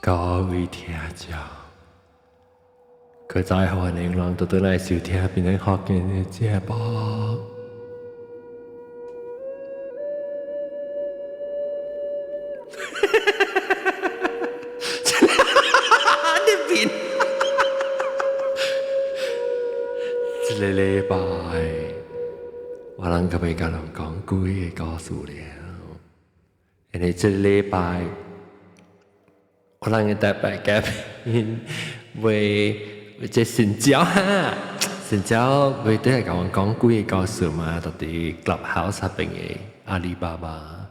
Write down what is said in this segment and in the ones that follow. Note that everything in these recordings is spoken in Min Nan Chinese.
各位聽眾，閣再歡迎人倒轉來收聽變成福建的節目。你變，這个禮拜我人閣欲共人講幾个故事了，因為這个禮拜我人的特別嘉賓會這新招哈，新招會對來共阮講幾个故事嘛，就佇 Clubhouse 那邊的阿里巴巴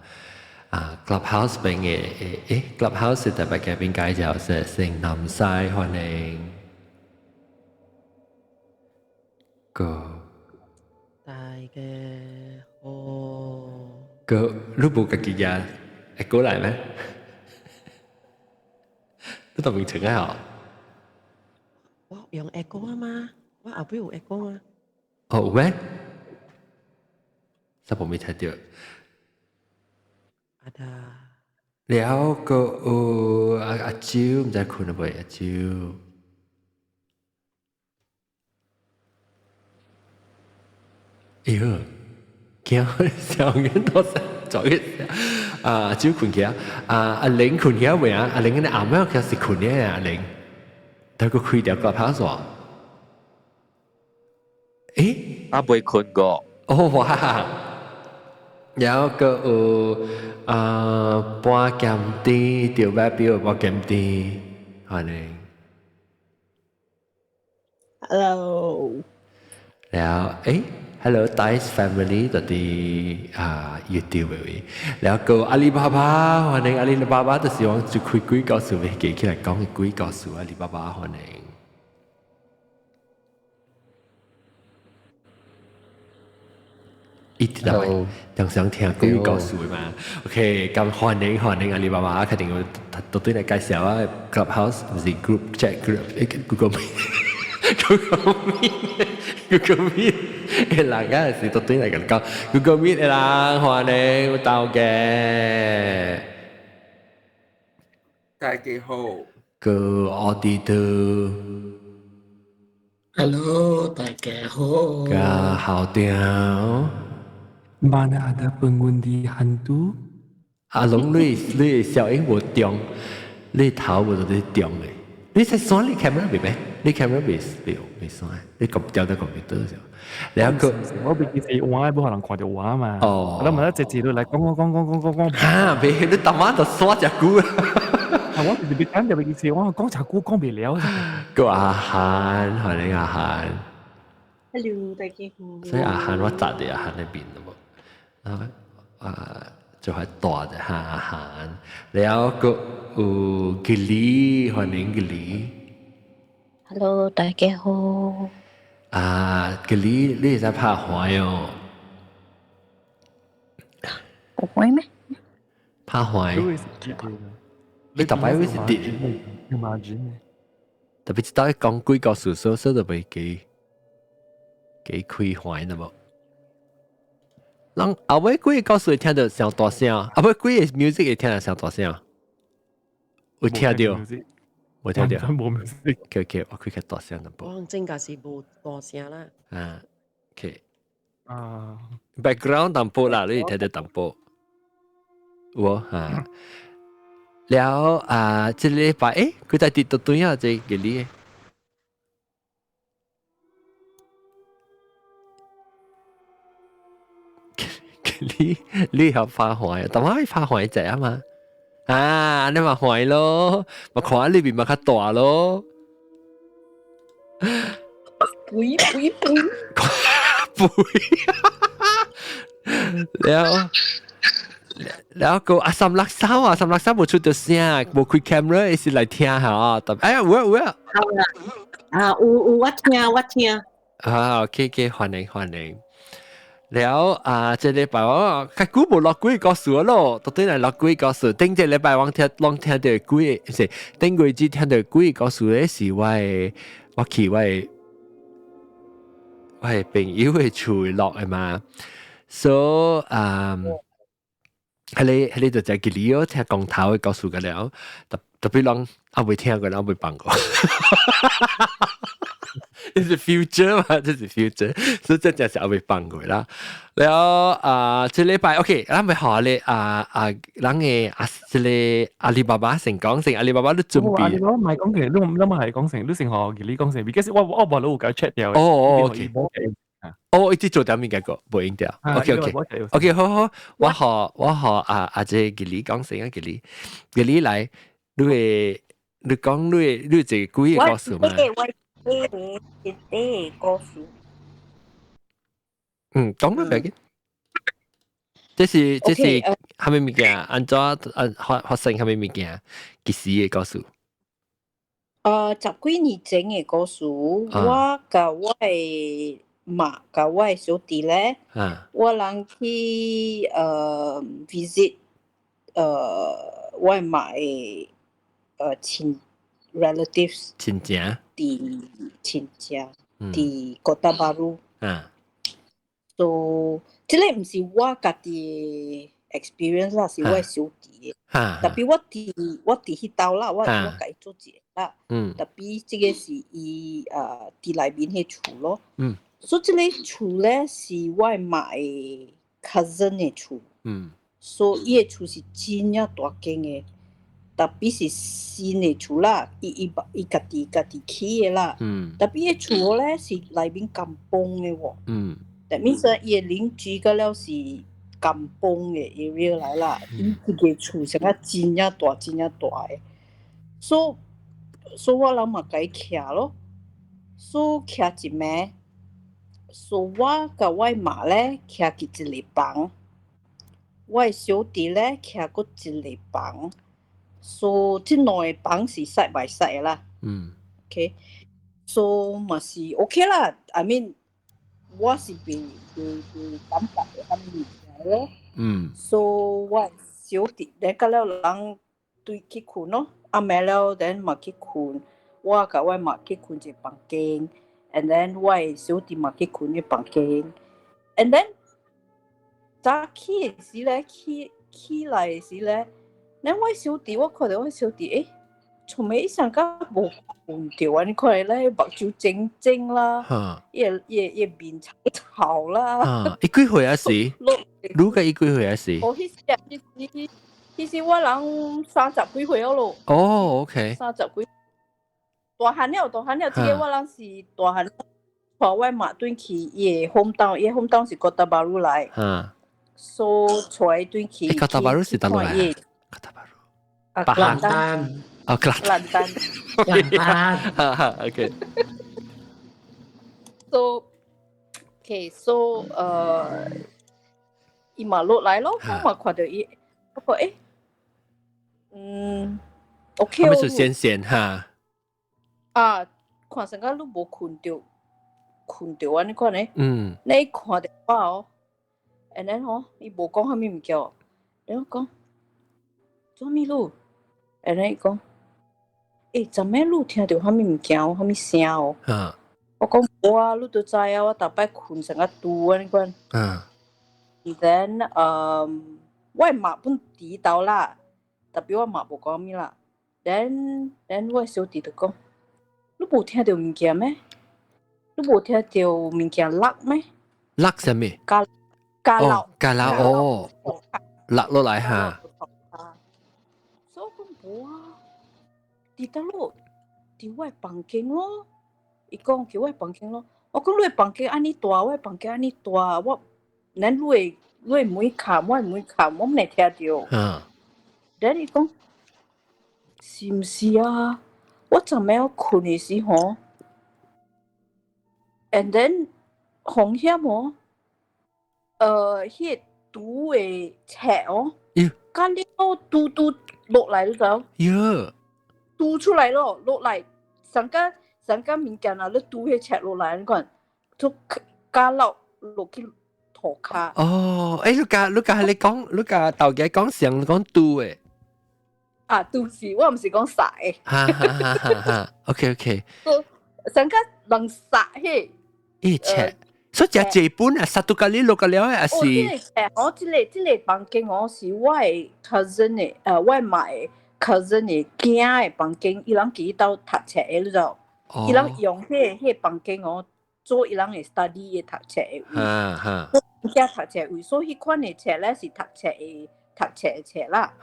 啊，Clubhouse 邊的Clubhouse 特別嘉賓介紹是姓南西，歡迎。個大家好。個你無家己也會過來咩？你當面穿啊？我用 echo 啊嘛，我後壁有 echo 嘛。哦，有咩？啥無沒聽到。阿達。了個有阿阿周毋知睏了未？阿周。哎喲，驚上緊多聲，做一啊，阿周睏起啊，啊阿玲睏起未啊？阿玲嗰啲阿媽其實是睏嘅阿玲，但佢開掉個拍線。誒，阿未睏過。哦哇！然後閣有啊半鹹甜，著代表半鹹甜，歡迎。 Hello。然後誒，Hello Dice Family 就佇啊 YouTube 位，然後閣阿里巴巴，歡迎阿里巴巴，就是講就開鬼故事，會記起來講鬼故事，阿里巴巴歡迎。一直來，常常聽鬼故事嘛。OK，咁歡迎歡迎阿里巴巴，肯定都對來介紹啊。Clubhouse 毋是 group chat group，Google Meet，Google Meet，Google Meet，人家是都對來講 Google Meet 的人歡迎到嘅。大家好。個 auditor。 Hello，大家好。個好調。 Mana ada pengundi hantu？阿龍，你你小英無中，你頭無就佇中的。你在閂你 camera 未咩？你 camera 未未未閂，你撳掉到 computer 上。然後個我未記是我無可能看到我嘛。哦。我問一直直落來講講講講講講講。哈，未，你逐晚就刷隻久。啊，我就是別等就未記是我講隻久講袂了。個阿韓，歡迎阿韓。 Hello，大家好。所以阿韓我扎佇阿韓那邊了無？啊啊，就係大的哈阿韓，然後個有吉利，歡迎吉利。 Hello，大家好。啊，吉利，你會使拍橫哦？不會咩？拍橫。你特擺會是跌？特別知道講幾個數數數就袂記幾開懷的無？人後尾幾個故事會聽到上大聲，後尾幾个 music 會聽到上大聲，有聽到？無聽到？冇 music。 OK，我開較大聲淡薄。我真個是無大聲啦。啊，OK。啊，background 淡薄啦，你聽到淡薄。有啊。了啊，這禮拜誒，佢在佇倒對啊，這個你。你你曉拍橫，但我拍橫者啊嘛，啊，你嘛橫咯，嘛看裏邊嘛較大咯。肥肥肥，肥，了了個啊三六三啊，三六三無出到聲，無開 camera，伊是來聽下特哎呀，有啊有啊。啊，有有我聽我聽。啊，OK OK，歡迎歡迎。了啊，這禮拜我較久無錄鬼故事咯，到底來錄鬼故事。頂這禮拜我聽攏聽到鬼，是頂月子聽到鬼故事咧，是我的我去我的我的朋友的厝錄的嘛。所以啊，彼個彼個就只吉利哦，聽光頭的故事個了。特特別人猶未聽過，猶未放過。這是 future 嘛，這是 future，所以這真是猶未放過啦。了啊，這禮拜 OK，咱咪學咧啊啊，人嘅啊，這個阿里巴巴先講先，阿里巴巴你準備。阿里巴巴唔係講嘅，你你咪係講成，你先學你講成，because 我無你有共 check 掉。哦哦，OK。哦，一直做點物件個，無用掉。OK OK OK，好好，我學我學啊啊，這個你講先啊，給你給你來，你會你講你會你這個幾個故事嘛？我一個故事。嗯，講啦，別緊。這是蝦米物件？按怎啊發生蝦米物件？幾時的故事？十幾年前的故事，我佮我的媽佮我的小弟咧，我人去visit 我的媽的親 relatives 親戚，佇親戚佇 Kota Bharu。So 這个毋是我家己 experience 啦，是我的小弟的。Tapi 我佇彼兜啦，我共伊做一个啦。Tapi 這个是伊佇內面彼厝咯。所以這个厝咧是我的媽的 cousin 的厝。所以伊的厝是真正大間的，Tapi 是新的厝啦，伊家己起的啦。Tapi 伊的厝咧是內面 kampung 的喎。That means 伊的鄰居個了是 kampung 的 area 來啦，伊這個厝成個真正大真正大的，所以我人嘛共伊徛咯，所以徛一暝，所以我佮我媽咧徛佇一个房，我的小弟咧徛閣一個房，所以這兩個房是 side by side 的啦。OK，so 嘛是 OK 啦，I mean 我是袂感覺會啥物物件咯。所以我小弟咧，到了人對去睏咯，暗暝了，then 嘛去睏，我佮我媽去睏一個房間，and then 我的小弟嘛去睏一個房間，and then 早起的時咧，起來的時咧，then 我小弟我看著我小弟，欸，從尾伊上甲無睏著啊！你看咧目睭睜睜啦，伊個面臭臭啦。伊幾歲啊時？你佮伊幾歲啊時？哦，彼時啊，彼時我人三十幾歲咯。哦，OK。三十幾，大漢了，大漢了，這個我人是大漢，帶我媽轉去伊个 home town，伊个 home town 是 Kota Bharu 來。所以帶伊轉去。 Kota Bharu 是佗落來？Kota Bharu。啊，吉蘭丹。哦，吉蘭丹。吉蘭丹。OK。 So, okay, so 伊嘛落來咯，我嘛看著伊，不過欸，OK 係咪是先先哈？啊，看成個你無睏著，睏著按呢款咧。你看著我哦，and then 吼，伊無講啥物物件，然後講做咩路？and then 伊講，欸，昨暝你有聽著啥物物件？啥物聲哦？我講無啊，你都知啊，我逐擺睏成個拄按呢款。Then，我媽本佇兜啦，tapi 我媽無講物啦。Then 我小弟就講，你無聽著物件咩？你無聽著物件落咩？落啥物？加加落。加落哦，落落來哈。所以講無啊，佇佗落？佇我房間咯。伊講佇我房間咯。我講你房間按呢大，我房間按呢大，我咱你的門冚，我的門冚，我毋會聽著。Then 伊講，是毋是啊？我昨暝我睏的時吼，and then 風險哦，彼個櫥的尺哦，甲了拄拄落來了，拄出來咯，落來，上個上個物件啊，你拄彼尺落來，你看，就加落落去塗跤。哦，欸，你共你講，你共頭家講上講拄的。啊，拄是，我毋是講殺的。哈哈哈哈哈，OK OK。上個人殺彼。伊尺，所以食這本啊，satu kali 落個了還是？哦，這個尺，我這個房間哦是我的 cousin 的，我媽的 cousin 的囝的房間，伊人佇兜讀冊的，你知無？伊人用彼個房間哦，做伊人的 study 的讀冊的位。哈哈。囝讀冊位，所以彼款的冊咧是讀冊的冊啦。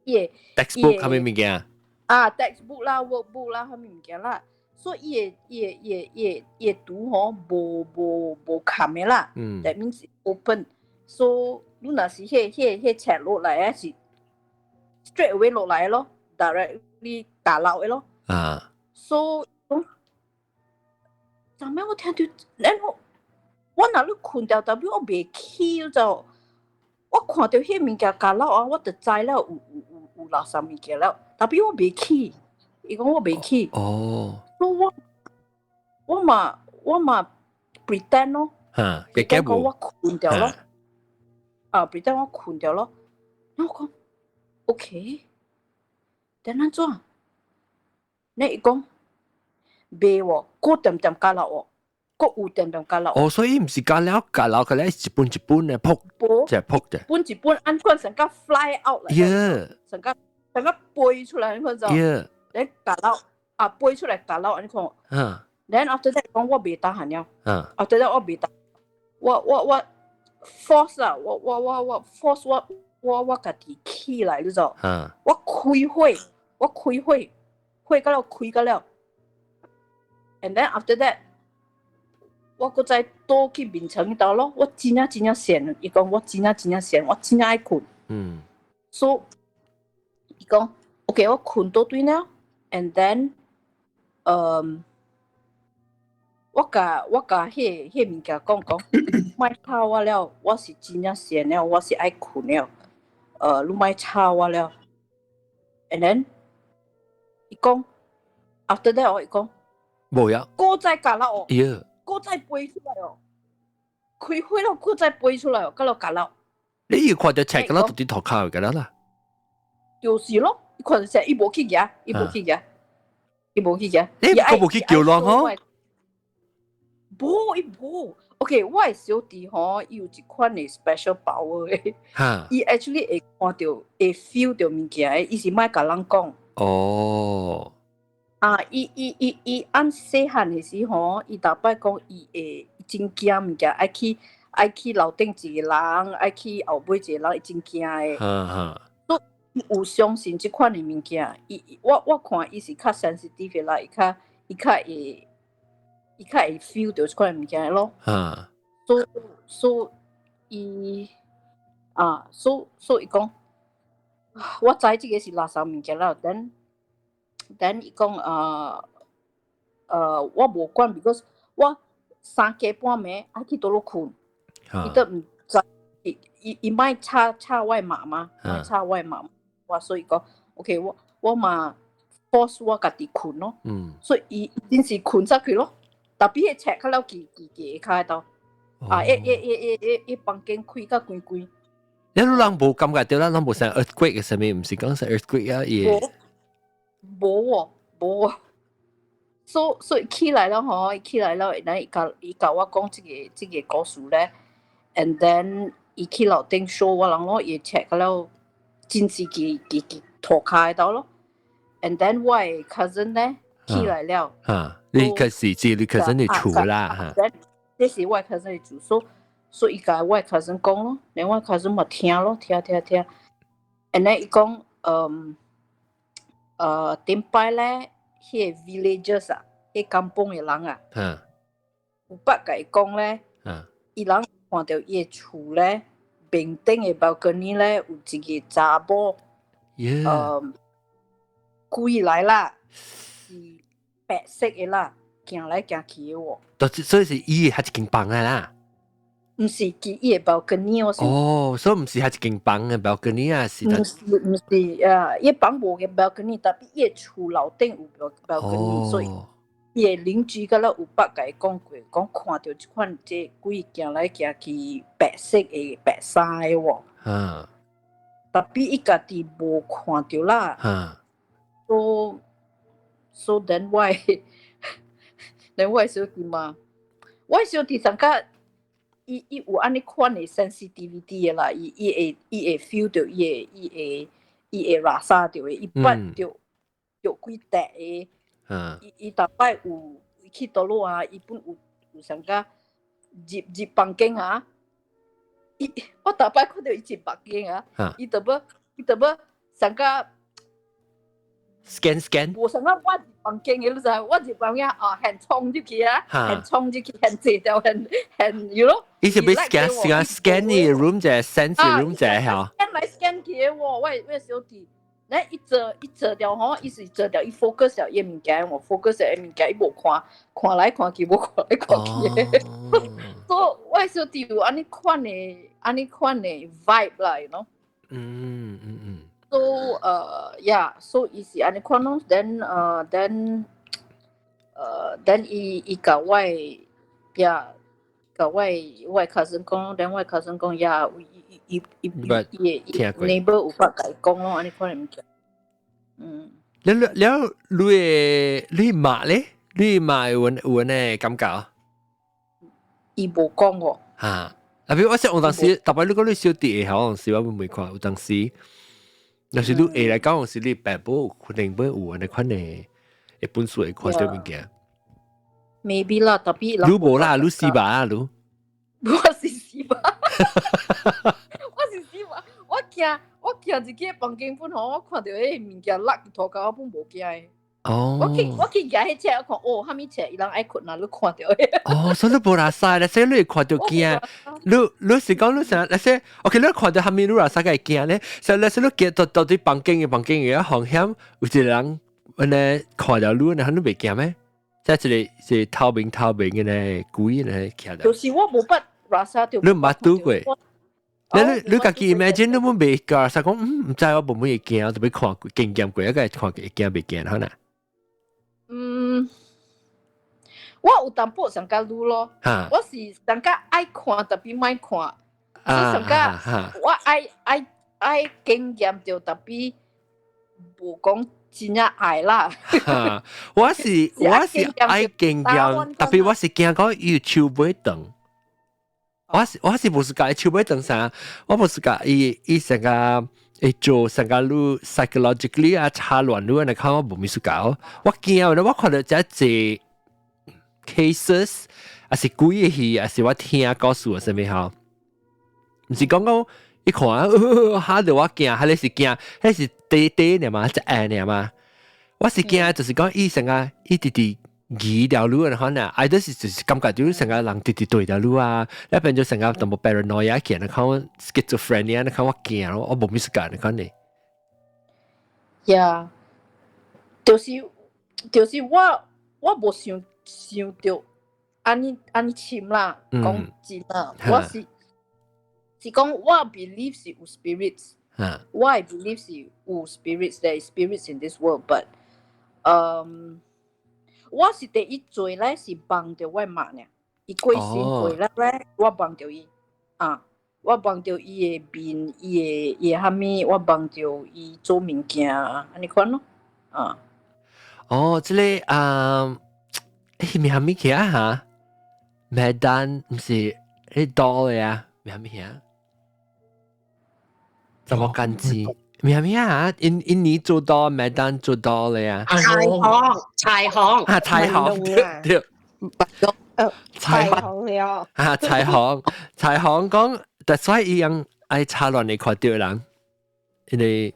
伊的 textbook 啥物物件？啊，textbook 啦，workbook 啦，啥物物件啦。所以伊的櫥吼無冚的啦。That means open。So 你若是彼冊落來啊，是 straight away 落來咯，directly 打落的咯。So 昨暝我聽到，然後我若咧睏著，但是我袂起就，我看著彼物件咬落啊，我就知了有垃圾物件了，但是我袂起，伊講我袂起。所以我嘛 pretend 咯，嚇，講我睏著咯，啊，pretend 我睏著咯，我講 OK，等按怎？你伊講袂喎，閣點點咬落喎，閣有點點咬落。哦，所以毋是咬了咬落，佢咧一本一本的撲，就撲嘅。本一本按款成個 fly out 嚟，成個成個飛出來，你看就，你咬落啊飛出來咬落，你看。Then after that 講我袂 tahan 了。After that 我袂 tahan，我 force 啊，我 force 我家己起來，你知？我開火，我開火，火到了開到了。And then after that，我閣再倒去眠床度咯。我真正真正癬，伊講我真正真正癬，我真正愛睏。所以伊講，OK，我睏倒對了，and then，我共彼物件講講，莫吵我了，我是真正癬了，我是愛睏了。你莫吵我了。And then，伊講，after that 我伊講，無呀，閣再咬落哦，閣再飛出來哦，開火了，閣再飛出來哦，閣落咬落。你伊看著冊閣落佇塗跤閣落啦。就是咯，伊看著冊，伊無去舉，伊無去舉，伊無去舉。你閣無去叫人吼？無，伊無。OK，我的小弟吼，伊有一款的 special power 的。伊 actually 會看著，會 feel 著物件的，伊是莫共人講。啊！伊按細漢的時吼，伊逐擺講伊會真驚物件，愛去樓頂一個人，愛去後尾一個人，伊真驚的。所以有相信這款的物件，伊我看伊是較 sensitive 的啦，伊較會 feel 著這款的物件咯。所以伊啊，所以伊講，我知這個是垃圾物件啦，then 伊講我無管，because 我3更半暝愛去佗落睏，伊都毋知，伊莫吵吵我媽媽，莫吵我媽媽，我所以講，OK，我嘛 force 我家己睏咯，所以伊真是睏出去咯，但彼個冊較了記記記下跤度，啊，一房間開甲關關。你人無感覺著啦，人無像 earthquake 嘅啥物，毋是講是 earthquake 啊，伊。無哦，無哦。所以起來了吼，伊起來了，然後伊共我講這個故事咧，and then 伊去樓頂 show 我人咯，伊冊個了，真是記塗跤度咯。and then 我的 cousin 咧起來了。啊，你可是指你 cousin 的厝啦嚇。這是我 cousin 的厝，所以伊共我 cousin 講咯，然後我 cousin 嘛聽咯，聽聽聽。and then 伊講，頂擺咧，彼個 villagers 啊，彼 kampung 的人啊，有捌共伊講咧，伊人看著伊的厝咧，面頂的 balcony 咧有一個查某，鬼來啦，是白色的啦，行來行去的喎。所以是伊係一間房的啦。毋是，佇伊的 balcony 我是。哦，所以毋是係一間房的 balcony 啊，是。毋是毋是啊，伊房無個 balcony，但伊的厝樓頂有 balcony，所以伊的鄰居敢若有捌共伊講過，講看著這款這鬼行來行去，白色的白衫的喎。但伊家己無看著啦。So then 我小弟嘛，我小弟上較。伊有按呢款的 sensitivity 的啦，伊會 feel 著伊會伊會伊會 rasa 著的，伊捌著著幾塊的，伊逐擺有去佗落啊，伊本有上甲入房間啊，伊我逐擺看著伊入房間啊，伊就欲上甲 scan scan，無上甲我入房間的，你知？我入房間啊，現衝入去啊，現衝入去，現坐掉，現現，you know？伊是欲 scan scan scan 你 room 者，sense room 者嚇。 scan 來 scan 去的喎，我小弟，咧伊做掉吼，伊是做掉，伊 focus 了伊物件，我 focus 了伊物件，伊無看，看來看去，無看來看去的。所以我小弟有按呢款的，按呢款的 vibe 啦，you know？So yeah, so 伊是按呢款咯，then 伊共我 yeah，共我 cousin 講，then 我 cousin 講 yeah，伊伊伊伊伊 neighbor 有捌共伊講咯，按呢款的物件。嗯。了了了，你媽咧？你媽有呢感覺？伊無講喎。嚇！啊，比如我識有當時，特別你講你小弟會曉，當時我會看，有當時，若是你會來講，是你爸母可能會有按呢款的，一本書會看著物件。 Maybe 啦，tapi 你無啦，你死吧啊，你。我是死吧，我是死吧，我驚入去房間本吼，我看著彼個物件落佇塗跤，我本無驚的。我去舉彼冊，我看哦，啥物冊，伊人愛睏啊，你看著的。哦，所以你無拉屎咧，所以你會看著驚。你是講你啥？那些 OK，你看著啥物你拉屎會驚咧？所以那些你驚到底房間的風險，有一個人按呢看著你，然後你袂驚咩？即係一個是透明透明的呢，鬼呢徛著。就是我無捌 rasa 著。你毋捌拄過？你家己 imagine 你本袂驚，實講毋知我無會驚，特別看過經驗過，一個看過會驚袂驚，可能。嗯，我有淡薄上較愈咯，我是上較愛看，tapi 莫看，所以上較我愛經驗著，tapi 無講真正愛啦。我是愛經驗，tapi 我是驚講伊手尾長。我是無是共手尾長啥，我無是共伊成個會做成個你 psychologically 啊插亂你，你看我無物事搞，我驚我看到這濟 cases，還是鬼的戲，還是我聽故事啊，啥物吼？毋是講講一看嚇到我驚，彼个是驚，彼是短短爾嘛，一下爾嘛。我是驚，就是講伊成個伊直直疑條路啊，可能，哎，都是就是感覺就是成個人直直對條路啊，那變做成個淡薄 paranoia 起，你看我 schizophrenia，你看我驚，我無物事幹，你看你。 Yeah，就是我無想著按呢深啦，講真啊，我是講我 believe 是有 spirits，我 believe 是有 spirits，there is spirits in this world，but 我是第一做咧是夢著我媽呢，伊過身過了咧，我夢著伊啊，我夢著伊的面，伊的啥物，我夢著伊做物件，按呢款咯，啊。哦，這個啊，欸，名物件哈？Medan 毋是彼島的啊，名物件？怎麼干子？名物啊？印尼做到 Medan 做到的啊？柴行，柴行啊，柴行對，柴行了。啊，柴行，柴行講，但所以伊樣愛插亂來看著人，因為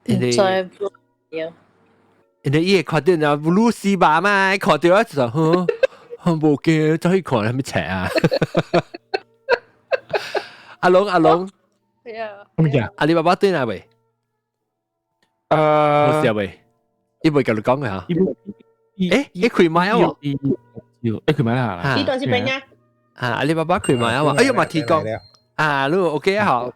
因為伊會看著人露西吧嘛，看著啊就哼，無驚，走去看啥物冊啊？阿龍阿龍，係啊，咩嘢？阿里巴巴對哪未？冇事未？伊未共你講嘅嚇？欸，伊開麥啊喎？伊開麥啦？呢段是邊啊？啊，阿里巴巴開麥啊喎？哎呀，嘛提講啊，你 OK 啊？嗬？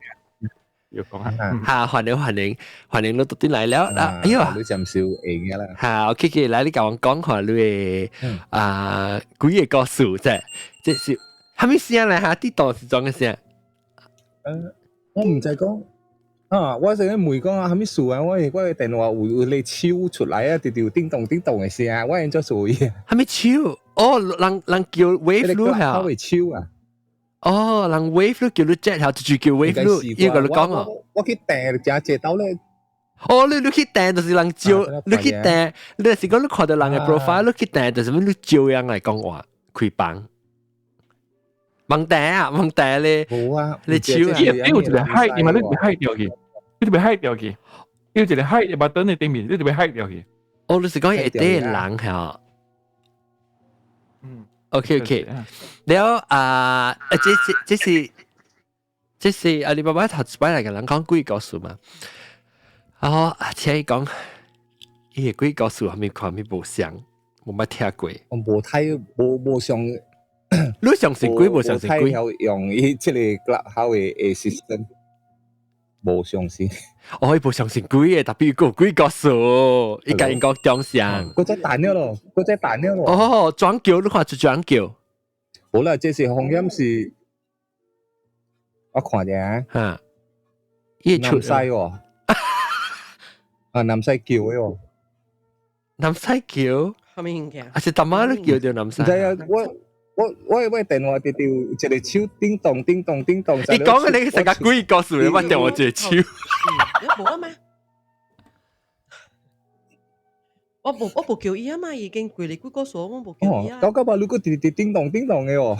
要講下，嚇，歡迎歡迎歡迎你到轉來了啊！哎呀，你暫時會嘅啦。嚇，OK OK，來你共我講看你的啊幾个故事啫，這是啥物聲來嚇？佇倒是怎个聲？我毋知講啊，我成日問講啊，啥物事啊？我的電話有咧手出來啊，直直有叮咚叮咚的聲，我按怎做伊？啥物手？哦，人叫 wave 路嚇？他會手啊？哦，人 wave 你叫你 chat 後就叫 wave 你，伊個你講哦。我去訂真濟到咧。哦，你去訂就是人招，你去訂，你是講你看到人嘅 profile，你去訂就是你招人嚟講話開房。問題啊，問題咧。冇啊，你招啊。伊有一個 hide，你嘛你 hide 掉去，你就被 hide 掉去。有一個 hide 嘅 button 喺頂面，你就被 hide 掉去。哦，你是講會啲人嚇？嗯。 OK，了啊，這是阿里巴巴頭一擺來個人講鬼故事嘛。然後啊，請伊講，伊個鬼故事還沒看，沒無相，無捌聽過。我無睇，無上。你相信鬼無相信鬼？用伊這個 Clubhouse 的 system，無相信。我伊無相信鬼嘅，特別個鬼故事，伊共𪜶講中相。嗰隻彈了咯，嗰隻彈了咯。哦，轉叫你看就轉叫。好啦，這是風險是，我看者。哈，伊南西喎，啊南西叫的喎。南西叫？啥物物件？啊是大媽你叫著南西。唔知啊，我電話直直一個手叮咚叮咚叮咚。你講嘅你成個鬼故事，你我電話一個手。你無啊嘛？我無叫伊啊嘛，已經過嚟幾個數，我無叫伊啊。九九八，你個直直叮咚叮咚的哦。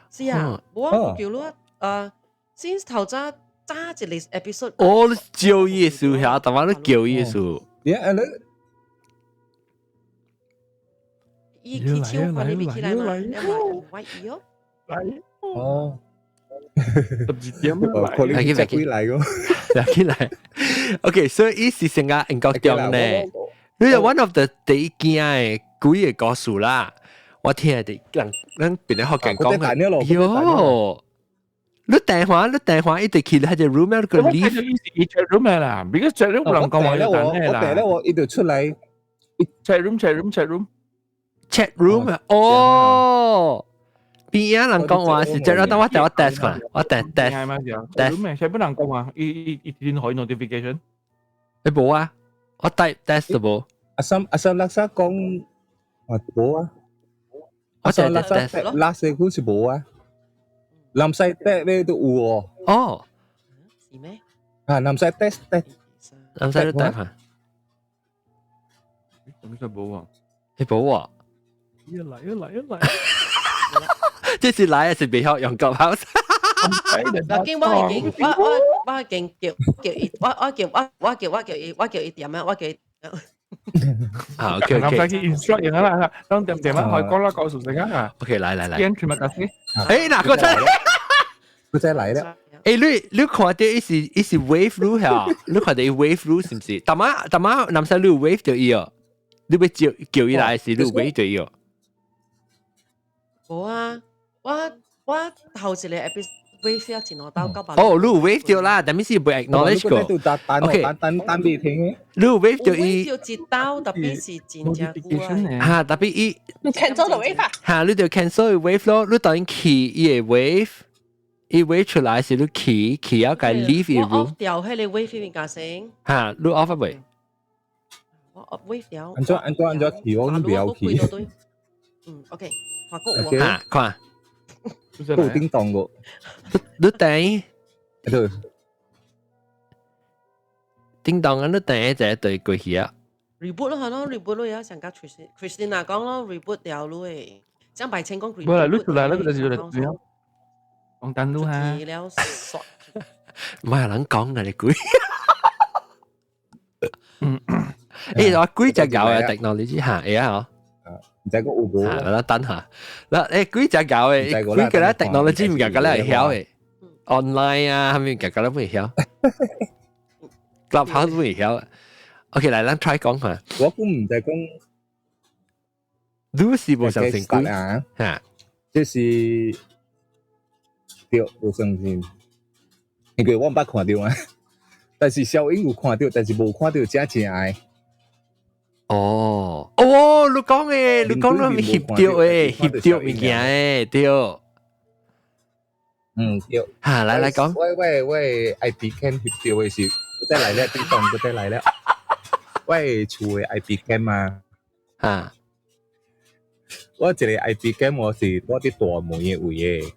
是啊，無啊，無叫你啊。先頭早早一個 episode。哦，你叫伊的時候，大媽你叫伊的時候。呀，你。伊去手看你未起來嘛？你話我伊哦。來。哦。 12點啊！可能只鬼來個。來起來。OK，所以伊是成個英國中呢。你係 one of the 第一件的鬼個故事啦。我聽的人咱邊咧學緊講嘅。喲，你電話一直去佢隻 room 個 leave。伊 chat room 啦，because chat room 人講話要等我訂咧，我一直出來。 chat room chat room chat room chat room 啊，哦，邊啊人講話是 chat room，等我等我 test 看，我 test test test 咩？chat 不人講話，伊伊伊點可以 notification？你無啊？我 type test 都無。阿三垃圾講啊無啊，我阿三垃圾垃圾好似無啊，南西 test 咧都有哦。哦，是咩？啊，南西 test test，南西都 test 下。咁就冇啊？你無啊？一來一來一來，這是來還是袂曉用 Clubhouse？嗱，經我已經我已經叫伊，我叫我叫我叫伊，我叫伊點啊？我叫伊。啊，OK OK。南西去 instruct 人啦，當點點啊，可以講啦，告訴大家啊。 OK，來來來。 Scan 全部解釋。誒，哪個真？佢真嚟啦。誒，你看到伊是 wave 路嚇？你看到伊 wave 路是毋是？大媽大媽，南西你有 wave 到伊哦？你欲叫伊來是你有 wave 到伊哦？無啊，我頭一個 episode wave 一前我兜九百。哦，你有 wave 到啦，但係是未 acknowledge 過。OK，等等未聽嘅。你有 wave 到伊。 wave 到一兜，特別是真正久啊。嚇，特別伊。你 cancel 就 wave 啊？嚇，你就 cancel wave 咯，你當去伊個 wave，伊 wave 出來是你去去啊，共 leave 伊 room。我 off 掉彼個 wave 面加成。嚇，你 off 未？我 off wave 掉。按怎按怎按怎去，我唔曉去。嗯，OK。韓國嚇，看。都有叮當個。你等。對。叮當啊！你等一下對過去啊。 reboot 咯，係咯，reboot 咯，有成家 Christina 講咯，reboot 掉咯誒，張白清講 reboot。無啦，你出來那個就是嚟講單路哈。了煞。唔係人講啊，你鬼。嗯。誒，我鬼隻狗嘅 technology 嚇，會啊嗬。唔知個有無？嚇，我等下。嗱，誒，鬼隻狗嘅，鬼個咧 technology 唔夾個咧會曉嘅，online 啊，係咪夾個咧會曉？Clubhouse 會曉。OK，來，咱 try 講下。我估唔知講，你是無相信鬼啊？嚇，這是對，無相信。因為我毋捌看著啊，但是小英有看著，但是無看著真正的。哦，哦，你講的，你講你翕著的，翕著物件的，對。嗯，對。嚇，來來講。我 IP cam 翕著的是，再來了，叮當，再來了。我厝的 IP cam 啊，嚇，我一個 IP cam 我是我佇大門的位的，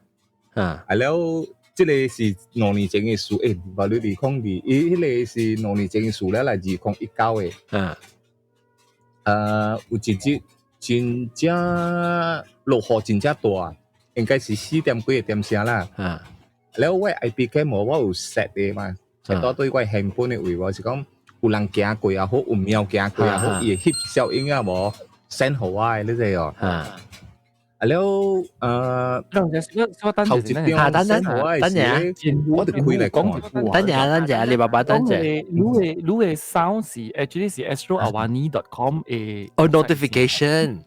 啊，啊了，這個是2年前的事，無你2002，伊彼個是兩年前的事了，來2019的。有一日真正落雨真正大，應該是4點幾個點聲啦。了我 IP cam 我有 set 的嘛，set 到對我 handphone 的位，我是講有人行過也好，有貓行過也好，伊會翕小影啊無 send 予我的，你知哦？啊了，頭一張等等 send 予我的等下是，我就開來講。等陣等陣，你爸爸等陣。你的 sound 是 actually 是 astroawani.com 的哦，notification。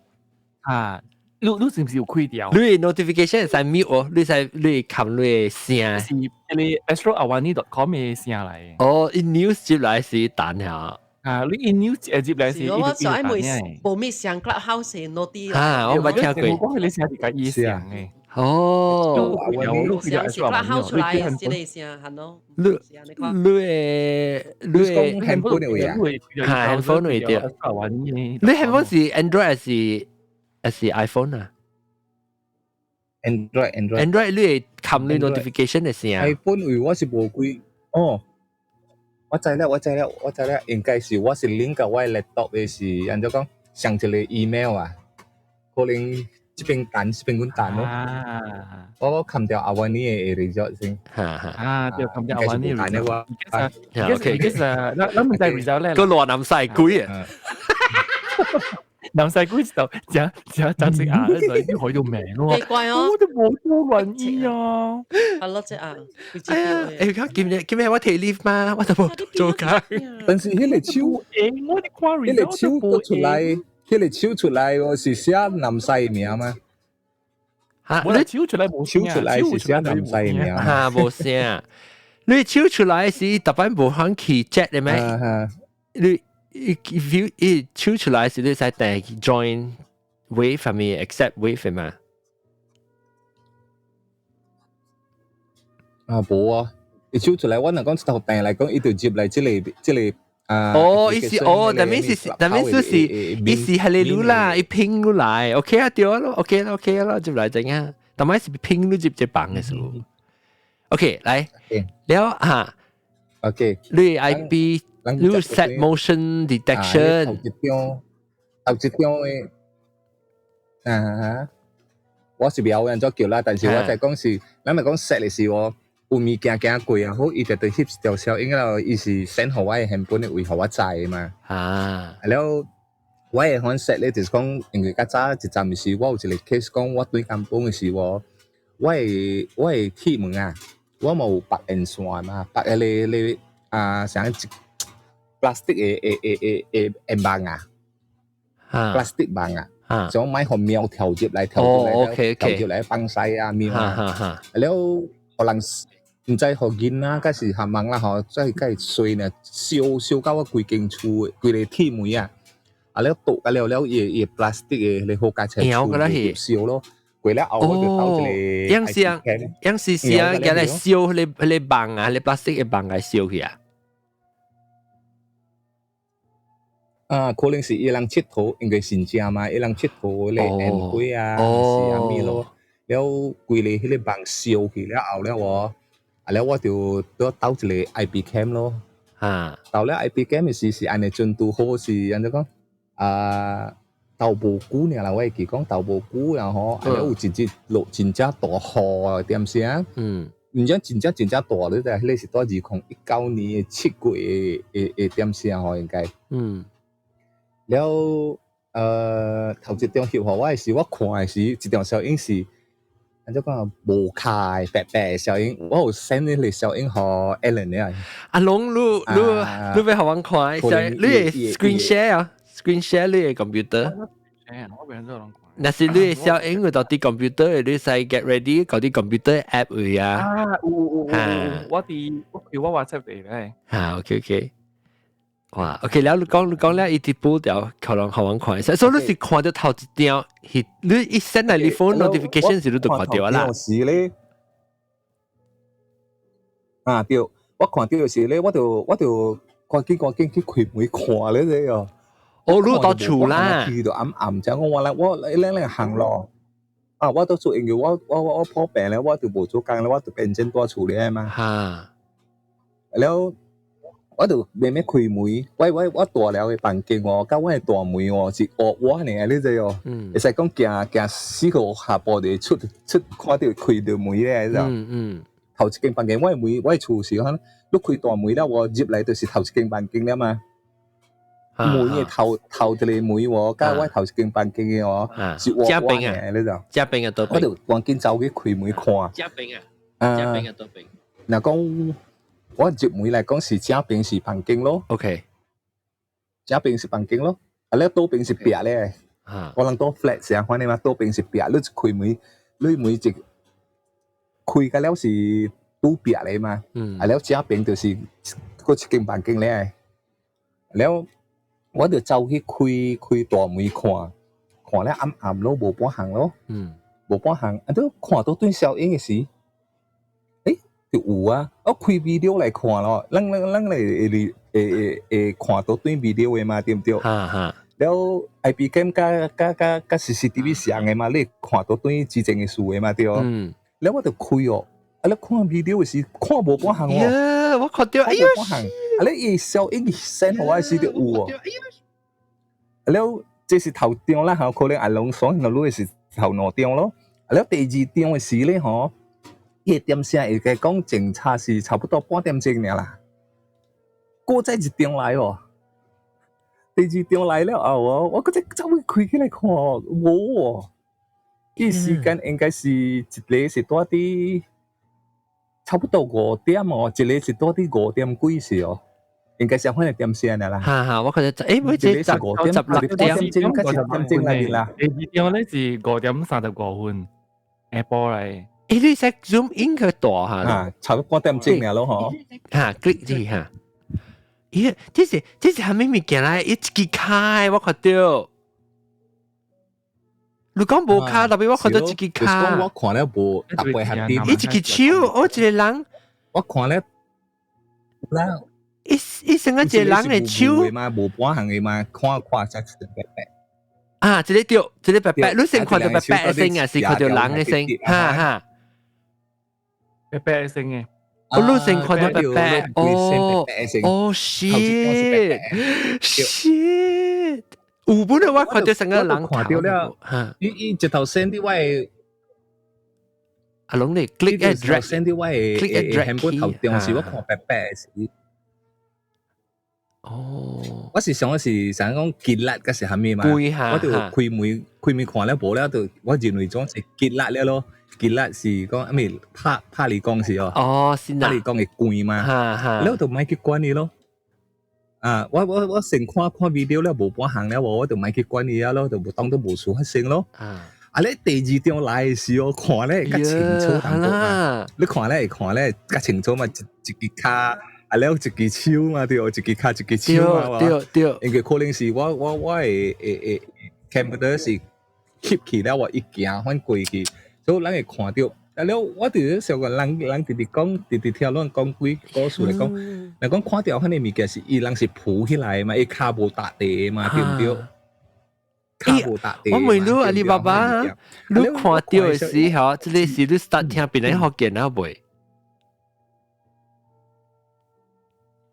啊，你是毋是有開掉？你 notification 會使 mute 哦，你使你冚你的聲。是彼个 astroawani.com 的聲來。哦，伊 news 接來是彈下。啊，你伊 news 接來是。是我上愛問無咪上 Clubhouse 的 noti。啊，我捌聽過。我講彼个聲是共伊聲的。哦。上是 Clubhouse 出來的這個聲，係咯。你你的你的 handphone 的位啊？哈，handphone 位對。你 handphone 是 Android 還是 iPhone 啊？Android Android Android 你會冚你 notification 的聲。 iPhone 位我是無開哦。我知啦，我知啦，我知啦，應該是我是 link 我的 laptop 的是按怎講上一個 email 啊，可能這邊彈，這邊阮彈咯。我冚掉阿雲尼的 result 先。哈哈。啊，對，冚掉阿雲尼彈的我。 OK，其實咱毋知 result 咧。個羅南西鬼啊！南西鬼就食食食隻鴨，就已經開到名咯。奇怪哦，我都冇多願意啊。係咯，隻鴨。哎呀，誒，今日我提 leave 嘛，我就冇做工。但是彼個手，我哋看彼個手出來，彼個手出來，我是寫南西名嗎？嚇，你手出來冇手出來是寫南西名。嚇，無聲。你手出來是特別無肯去 chat 的咩？你 if you 伊手出來是你使訂 join wave 係咪 accept wave 嘛？啊，無啊！伊手出來，我若講頭訂來講，伊就接來這個啊。哦，意思哦，但係是但係是意思係你擼啦，伊拼落來，OK 啊，對咯，OK 啦，OK 啦，接來整啊，但係是拼你接這幫嘅時候，OK 來，了嚇，OK，你 IP 你 set motion detection，頭一張的，啊，我是袂曉按怎叫啦，但是我在講是，咱咪講 set 的是我有物件行過啊，好，伊就對翕條小影了，伊是 send 予我的 handphone 的位，予我知嘛。了，我會款 set 咧，就是講，因為較早一陣時，我有一個 case 講，我對港本的時，我的鐵門啊，我嘛有綁電線嘛，綁彼个咧啊，啥一 plastic 的的網啊，plastic 網啊，想買予貓跳入來，跳入來，跳入來放屎啊，貓啊，了，予人毋知予囡仔，抑是含網啦吼，再共衰呢，燒燒到我規間厝規个鐵門啊，啊了倒啊了了，伊伊 plastic 的彼個好價錢燒咯，過了後我就鬥一個。樣是啊，樣是是啊，共來燒彼個網啊，彼個 plastic 的網來燒去啊。啊，可能是伊人𨑨迌，因為新正嘛，伊人𨑨迌咧煙火啊，是啥物咯？了規个彼個網燒去了後了哦，啊了我就倒鬥一個 IP cam 咯。鬥了 IP cam 的時是按呢陣拄好是按怎講？啊，鬥無久爾啦，我會記講鬥無久然後，啊了有一日落真正大雨啊，點聲？毋知真正真正大，你知？彼個是佇2019年的7月的點聲吼，應該。了，頭一張翕予我的時，我看的時，一張小影是，按怎講無卡的白白的小影，我有 send 彼個小影予 Alan 的。阿龍，你欲予阮看？你會 screen share 啊？screen share 你的 computer？若是你的小影會到佇 computer，你使 get ready 搞啲 computer app 位啊。啊，有有有，我佇我有我 WhatsApp 佇咧。啊，OK OK。哇，OK，了你講你講了，伊直補掉，可能予阮看。所以你是看到頭一張，係你一 send 來你 phone notification 時，你就看到啦。是咧，啊對，我看到時咧，我就趕緊趕緊去開門看咧這哦。哦，你到厝啦。去到暗暗，就我來我咧咧行路。啊，我都做，因為我破病咧，我就無做工咧，我就變成蹛厝咧嘛。了，我就慢慢開門，我大了的房間哦，佮我的大門哦是烏瓦爾，你知哦？會使講行行四個下步就出出看著開著門咧，你知？頭一間房間，我的門，我的厝是講，你開大門了，我入來就是頭一間房間了嘛。門的頭頭一個門喎，佮我頭一間房間的哦，是烏瓦爾，你知？這邊啊，佗邊？我就趕緊走去開門看。這邊啊，這邊啊，佗邊？若講我入門來講是正邊是房間咯。 正邊是房間咯，啊，咧倒邊是壁咧。我人倒 flat 是按款的嘛，倒邊是壁，你一開門，你門一開個了是拄壁咧嘛。啊，了正邊就是閣一間房間咧。了我就走去開開大門看，看了暗暗咯，無半項咯。無半項，啊，都看到對小影的時，就有啊！我開 video 來看咯，咱來會會會會看到對 video 的嘛，對毋對？哈哈。了 IP cam 佮 CCTV 相的嘛，你看到對之前的事的嘛，對。了我就開哦，啊，你看 video 的時看無半項哦。我看著，哎呀！半項，啊，你伊小影 send 予我時就有哦。了，這是頭張啦，吼，可能阿龍爽，那你是頭兩張咯。啊，了第二張的時咧，吼。伊點聲會該講警察是差不多半點鐘爾啦，閣再一張來哦，第二張來了後哦，我閣再走去開起來看，無哦，伊時間應該是一個是蹛佇差不多5點哦，一個是蹛佇5點幾時哦，應該是按款點聲啦。哈哈，我看著，欸，這16點， 6點鐘內面啦。第二張咧是5點35分，下晡來。欸，你使 zoom in 較大下？啊，差不多半點鐘爾咯，吼。哈，click 這下。咦，這是啥物物件來？一支跤，我看著。你講無跤，特別我看著一支跤。講我看了無特別合啲。一支手，我一個人。我看了，伊伊成個一個人的手。嘛，無半項的嘛，看看才是白白。啊，這個對，這個白白，你先看著白白的聲啊，是看著人的聲，哈哈。白白的聲嘅。我你先看著白白，哦，哦，shit shit，有本來我看著成個人看著了，伊伊直頭 send 佇我的，阿龍你 click and drag send 佇我的 click and drag 原本頭中時我看白白的時。哦，我是想的是想講吉力，抑是啥物嘛？我就開門開門看了無了，就我認為總是吉力了咯。吉力是講啥物拍拍你講是哦。哦，是拍你講會關嘛？了就莫去管伊咯。啊，我先看看 video 了無半項了，我就莫去管伊啊咯，就無當做無事發生咯。啊，你第二張來的時候看咧較清楚淡薄嘛？你看咧會看咧較清楚嘛？一一支跤。啊，了一支手嘛，對，一支跤，一支手嘛，對對。應該可能是我會會會 computer 是翕起了，我一行反過去，所以咱會看著。啊了，我佇咧想講，人人直直講，直直聽攏講鬼故事來講，若講看著彼个物件是伊人是浮起來嘛，伊跤無踏地嘛，對毋對？跤無踏地。我問你阿里巴巴，你看著的時候，這个是你 start 聽別人福建啊未？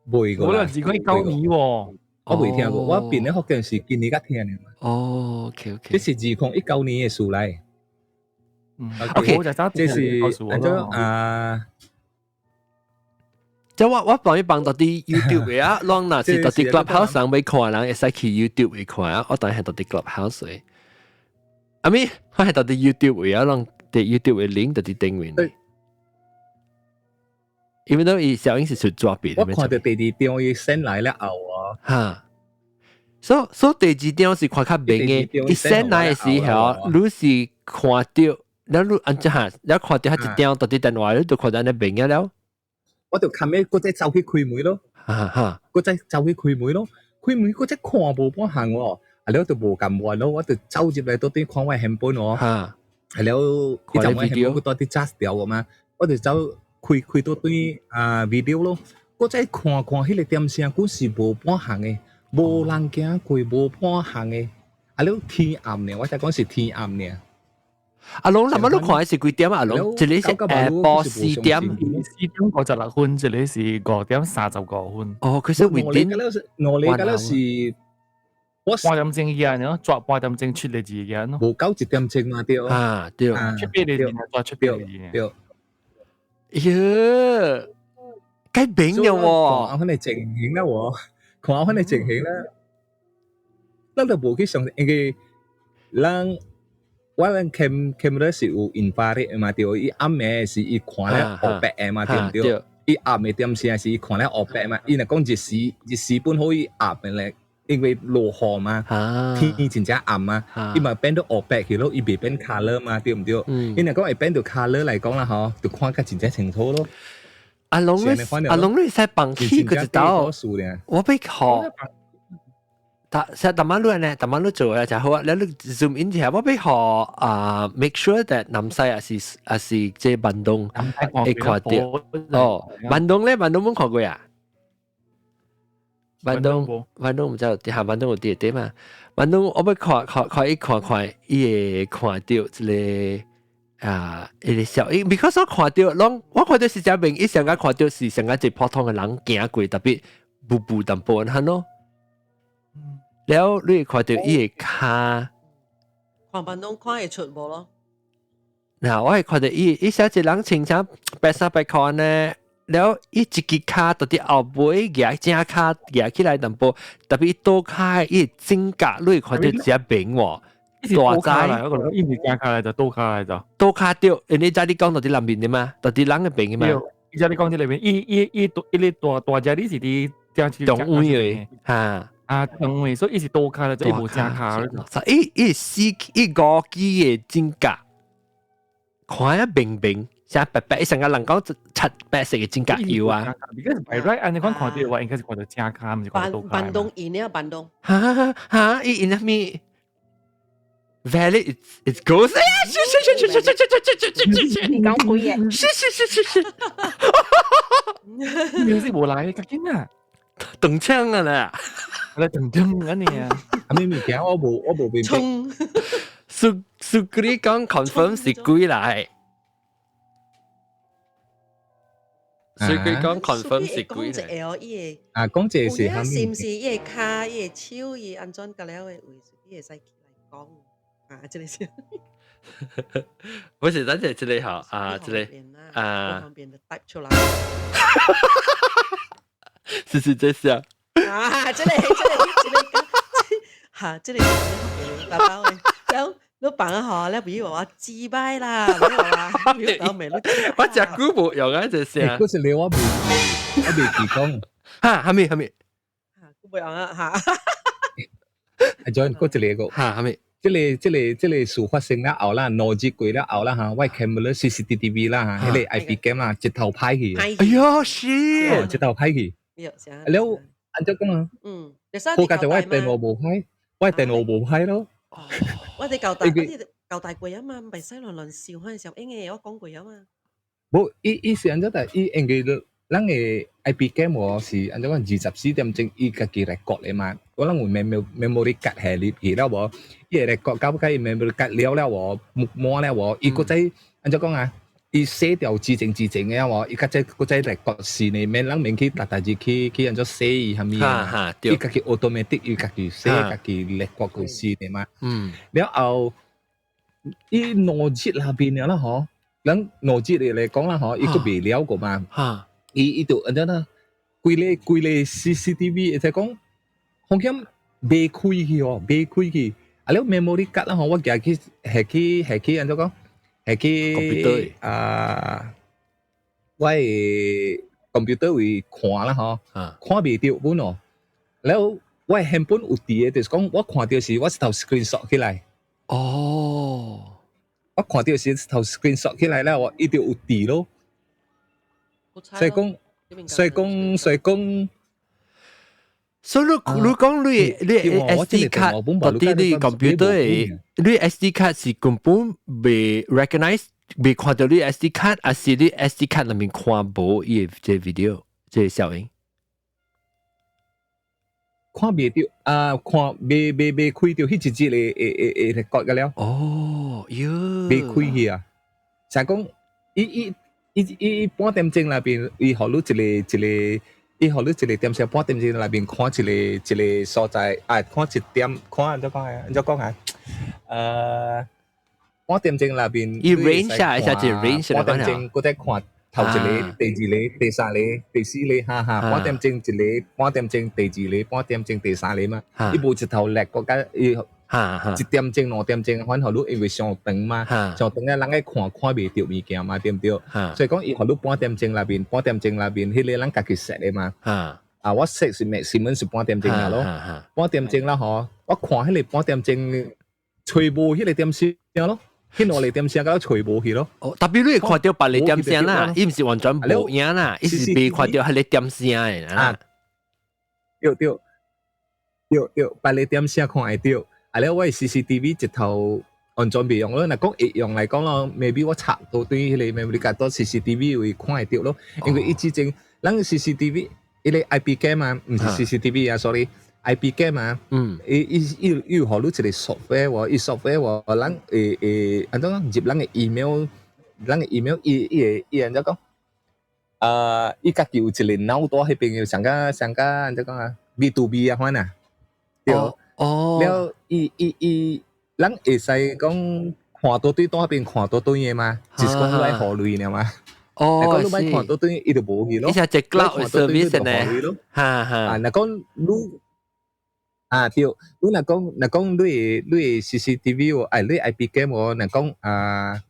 未過，我那是講19年喎，我未聽過，我變咧福建是今年才聽的嘛。哦，OK OK，這是2019年的事來。 OK，這是按怎啊？即我幫你幫到佇 YouTube 的啊，攏若是到佇 Clubhouse 上欲看，人會使去 YouTube 去看啊。我當然係到佇 Clubhouse 的。阿咪，我係到佇 YouTube 的啊，攏佇 YouTube 的 link 到佇頂面。因為都伊小英是出左邊。我看著第二張伊 send 來了後啊，哈，所以第二張是看較明的，伊 send 來的時候，你是看著，了你按怎哈，了看著彼一張到佇電話，你就看著按呢明的了。我就崁尾閣再走去開門咯，哈哈，閣再走去開門咯，開門閣再看無半項喎，啊了就無甘願咯，我就走入來倒底看我的本哦，哈，啊了，伊陣我還本閣倒佇紮掉個嘛，我就走。開開倒對啊 video 咯，閣再看看彼個點聲，閣是無半項的，無人行過，無半項的，啊了天暗呢，我才講是天暗呢。阿龍，那麼你看的是幾點啊？阿龍，這裡是下晡4點，4點56分，這裡是5點35分。哦，佢是 within 我你嗰是我半點鐘以呢，抓半點鐘出嚟字嘅咯。無夠1點鐘嘛對。啊對，出邊嚟字，抓出邊嚟字。對。喲，該明了喎。看翻你情形啦喎，看翻你情形啦，咱就無去想，因為咱我咱 camera 是有 infrared 嘛對，伊暗暝是伊看咧黑白的嘛對毋對？伊暗的點時是伊看咧黑白嘛，伊若講日時日時本好伊暗的咧，因為落雨嘛，天真正暗嘛，伊嘛變到黑白去咯，伊袂變 colour 嘛，對毋對？伊若講會變到 colour 來講啦吼，就看較真正清楚咯。阿龍你阿龍你使放棄佢就到，我欲學。但係逐晚你呢？逐晚你做啊就好啊。你 zoom in 下，我欲學啊，make sure that 南西還是這坂東會看到。哦，坂東咧，坂東冇看過啊？坂東坂東毋知有，下坂東有佇對嘛？坂東我欲看看看伊看看，伊會看到一個啊，一個小，因 because 我看到，攏我看到是只面，伊上個看到是上個一個普通的人行過，特別步步淡薄按呢咯。了你會看到伊的跤，看坂東看會出無咯？嗱，我會看到伊，伊寫一個人穿啥白衫白褲呢？了伊一支跤到佇後尾舉正跤舉起來淡薄，特別伊倒跤伊整甲你會看到只明喎。大仔來，我覺得伊毋是正跤來就倒跤來就。倒跤對，因為才你講到佇南面的嘛，到佇人的邊的嘛。伊才你講佇內面，伊伊伊伊個大大隻你是佇正中位的，哈。啊，中位，所以伊是倒跤來，就伊無正跤。伊伊四伊五支的指甲，看啊明明，像白白，上個人講漆白色的指甲油啊。 Because by right，按呢款看到話，應該是看到正跤，毋是看到倒跤。坂東印了坂東。哈哈，伊印啥物？Valid, it's goes. 哎呀，是是是是是是是是是是，你講鬼嘢？是是是是是。你是無來，較緊啊！動槍啊啦！來動槍啊你啊！啊咩物件我無明白。衝！蘇蘇格里講 confirm 是鬼來。蘇格里講 confirm 是鬼來。伊啊，講這是蝦米？是毋是伊的跤、伊的手、伊按怎個了的位，伊會使起來講啊？這個是。不是，咱這這個好啊，這個啊，方便的 type 出來。是是這是啊。啊，這個這個這個，哈，這個大包的，了你放好，你比如話自擺啦，你話我食久無用啊，這聲。嗰時你我未記講。哈，蝦米蝦米？哈，無用啊，哈。阿 John，嗰一個。哈，蝦米？這個事發生了後啦，2日過了後啦哈，我 camera CCTV 啦哈，彼個 IP cam 啦，一頭歹去。哎喲，是。一頭歹去。了，按怎講啊？嗯，好佳在我電腦無歹，我電腦無歹咯。我哋舊大，我哋舊大過啊嘛，唔係西亂亂笑嗰陣時候，應該我講過啊嘛。無，伊伊是按怎但伊因為咱的 IP cam 喎是按怎講24點鐘，伊家己來割的嘛。我咱有 memory card 下入去了無？伊會來割到尾 memory card 了了無？滿了無？伊閣再按怎講啊？伊洗掉之前之前的無？伊較再閣再來割新的，免人免去逐逐日去去按怎洗伊啥物啊？伊家己 automatic 伊家己洗，家己來割過新的嘛。了後伊2日那邊了啦吼，咱兩日來講啦吼，伊閣未了過嘛。伊伊就按怎啦？規個規個 CCTV 會使講，好像袂開去哦，袂開去。啊了 memory card 啦吼，我舉去下去下去按怎講？下去 computer 啊，我的 computer 位看啦吼，看袂著本哦。了我的原本有佇的，就是講我看著是我是頭 screenshot 起來。哦，我看著是頭 screenshot 起來了，我伊就有佇咯。所以講，所以講，所以講，所以你你講你你 SD 卡到底你 computer 的，你 SD 卡是根本未 recognize，未看到你 SD 卡，還是你 SD 卡裡面看無伊的這 video 這個效應？看袂著啊，看未未未開著彼一節會會會會割個了。哦，哦，喲，未開去啊！成講伊伊伊伊半點鐘內邊，伊予你一個一個，伊予你一個點鐘半點鐘內邊看一個一個所在，啊，看一點，看按怎講啊？按怎講啊？半點鐘內邊，伊 range 啊，一下就 range。 半點鐘，閣再看頭一個、第二個、第三個、第四個，哈哈，半點鐘一個，半點鐘第二個，半點鐘第三個嘛。伊無一頭叻國家伊。1點鐘、2點鐘，反予你因為傷長嘛，傷長咧人愛看看袂著物件嘛，對毋對？所以講伊予你半點鐘內邊，半點鐘內邊，彼個咱家己設的嘛。啊，我設是 maximum 是半點鐘啦咯，半點鐘啦吼，我看彼個半點鐘，揣無彼個點聲咯，彼兩個點聲佮揣無去咯。哦，特別你會看著別個點聲啦，伊毋是完全無影啦，伊是袂看著彼個點聲的啦。對對對對，別個點聲看會著。啊！了我 CCTV 一頭完全袂用咯。若講會用來講咯，maybe 我插到對彼個 memory 卡到 CCTV 會看會著咯。因為伊之前咱 CCTV 彼個 IP cam 啊，毋是 CCTV 啊，sorry，IP cam 啊，伊伊伊伊有予你一個 software 喎，伊 software 喎，咱會會按怎講入咱的 email，咱的 email 伊伊會伊按怎講？啊，伊家己有一個腦袋彼邊上甲上甲按怎講啊？B to B 啊款啊，對。了，伊伊伊，咱會使講看到對倒邊看到對的嘛？就是講你愛予鐳爾嘛？哦，若講你欲看倒對，伊就無去咯。伊是一 cloud service 呢？哈哈。啊，若講你啊對，你若講若講你的 CCTV 喎，哎，你 IP cam 喎，若講啊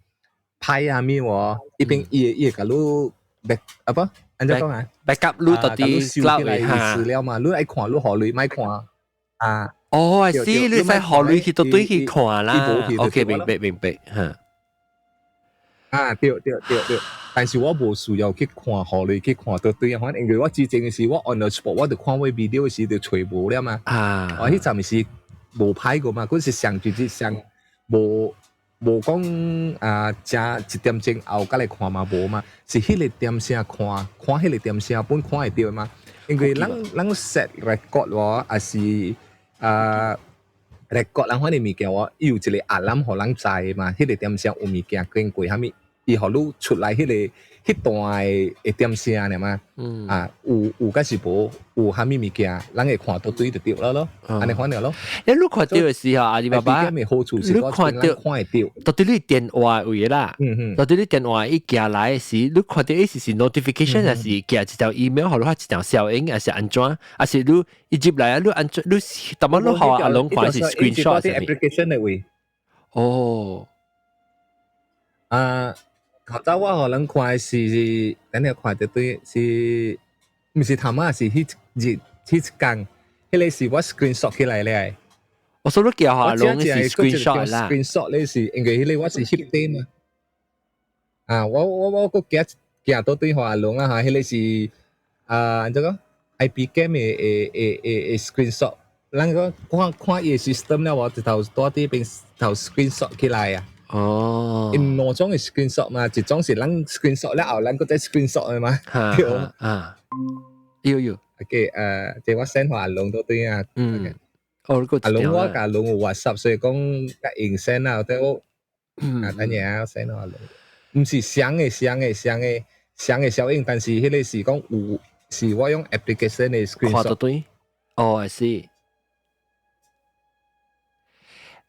歹啊物喎，伊邊伊會伊會共你 back 啊不？按怎講啊？backup 你到底 cloud 的資料嘛？你愛看你予鐳欲看啊。哦，是你使予鐳去到對去看啦。OK，明白明白，嚇。啊，對對對對，但是我無需要去看，予鐳去看到對啊，反正因為我之前是我 on the spot，我就看我 video 時就揣無了嘛。我彼陣是無歹過嘛，嗰是上直接上無無講啊，正一點鐘後閣來看嘛無嘛，是彼個點聲看，看彼個點聲本看會著嘛。因為咱咱 set record 喎，抑是啊，record 人款的物件喎，伊有一個 alarm 予人知嘛，彼個點聲有物件經過啥物，伊予你出來彼個彼段的的點聲爾嘛。啊，有有抑是無有啥物物件，人會看到對就對了咯，按呢款爾咯。你看著的時候，阿里巴巴，你看著看會著，到底你電話位啦，到底你電話伊寄來的時，你看著伊是是 notification 抑是寄一條 email，予你一條小影，抑是按怎？抑是你伊入來啊？你按怎？你逐擺你予阿龍看是 screenshot 是 application 的位。哦。啊。頭早我予人看的是，等下看著對是，毋是頭仔，是彼日彼一工，彼個是我 screenshot 起來咧。我說你叫阿龍是 screenshot 啦。 screenshot 咧是因為彼個我是翕底嘛。啊，我我我閣寄寄倒對予阿龍啊嚇，彼個是啊，按怎講？IP cam 的的的的 screenshot，咱講看看伊的 system 了無，一頭蹛佇邊頭 screenshot 起來啊。哦，𪜶兩種的 screenshot 嘛，一種是咱 screenshot 了後，咱閣再 screenshot 的嘛。對。啊，有有。 OK，這我 send 予阿龍都對啊。哦，阿龍我共阿龍有 WhatsApp，所以講較用 send 啊，對我，啊，等下我 send 予阿龍。毋是雙的雙的雙的雙的效應，但是彼個是講有，是我用 application 的 screenshot。看到對。哦，I see。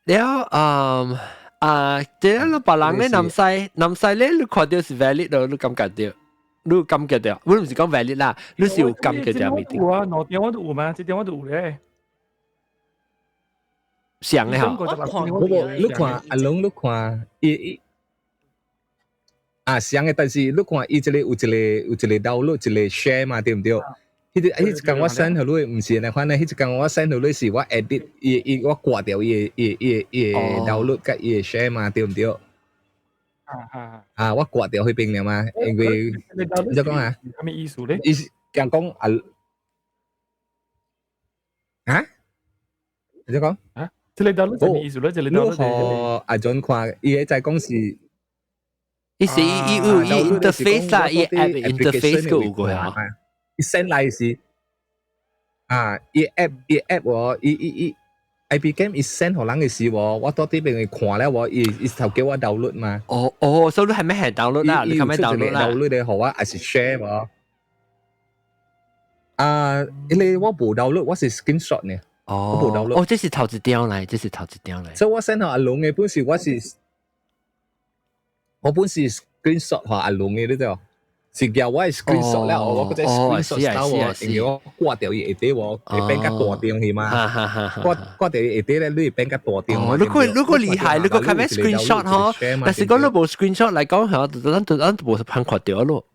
了，嗯。啊，這個別人咧南西，南西咧你看著是 valid 咯，你感覺著，你感覺著，我毋是講 valid 啦，你是有感覺著物件。有啊，兩點我都有嘛，這點我都有咧。上的吼，不過你看阿龍，你看伊伊啊，上的，但是你看伊這個有一個有一個 download 一個 share 嘛，對毋對？彼個彼一工我 send 予你，毋是按呢款咧，彼一工我 send 予你是我 edit 伊伊我割掉伊伊伊伊 download 佮伊 share 嘛，對毋對？啊，我割掉彼邊了嘛，因為你講啊，啥物意思咧？伊是講講啊，啊？你講啊？這個 download 啥物意思咧？這個 download 你予阿 John 看，伊會知講是，伊是伊有伊 interface 啦，伊 app interface 閣有過啊。伊 send 來是啊，伊 app 伊 app 喎，伊伊伊 IP cam 伊 send 予人嘅時喎，我到啲邊去看咧，我伊伊頭叫我 download 嘛。哦哦，所以你係咩係 download 啦？你係咩 download 啦？download 你予我，還是 share 無？啊，因為我無 download，我是 screenshot 呢。哦，我無 download。哦，這是頭一張來，這是頭一張來。所以我 send 予阿龍嘅本是我是，我本是 screenshot 予阿龍嘅，你知無？是叫我 screenshot 了，我嗰隻 screenshot 到我，因為我掛掉伊下底喎，會變較大張去嘛。掛掛掉伊下底咧，你會變較大張。哦，如果如果厲害，如果較咩 screenshot 嗬，但是講你無 screenshot 來講嚇，咱就咱就無通看著咯。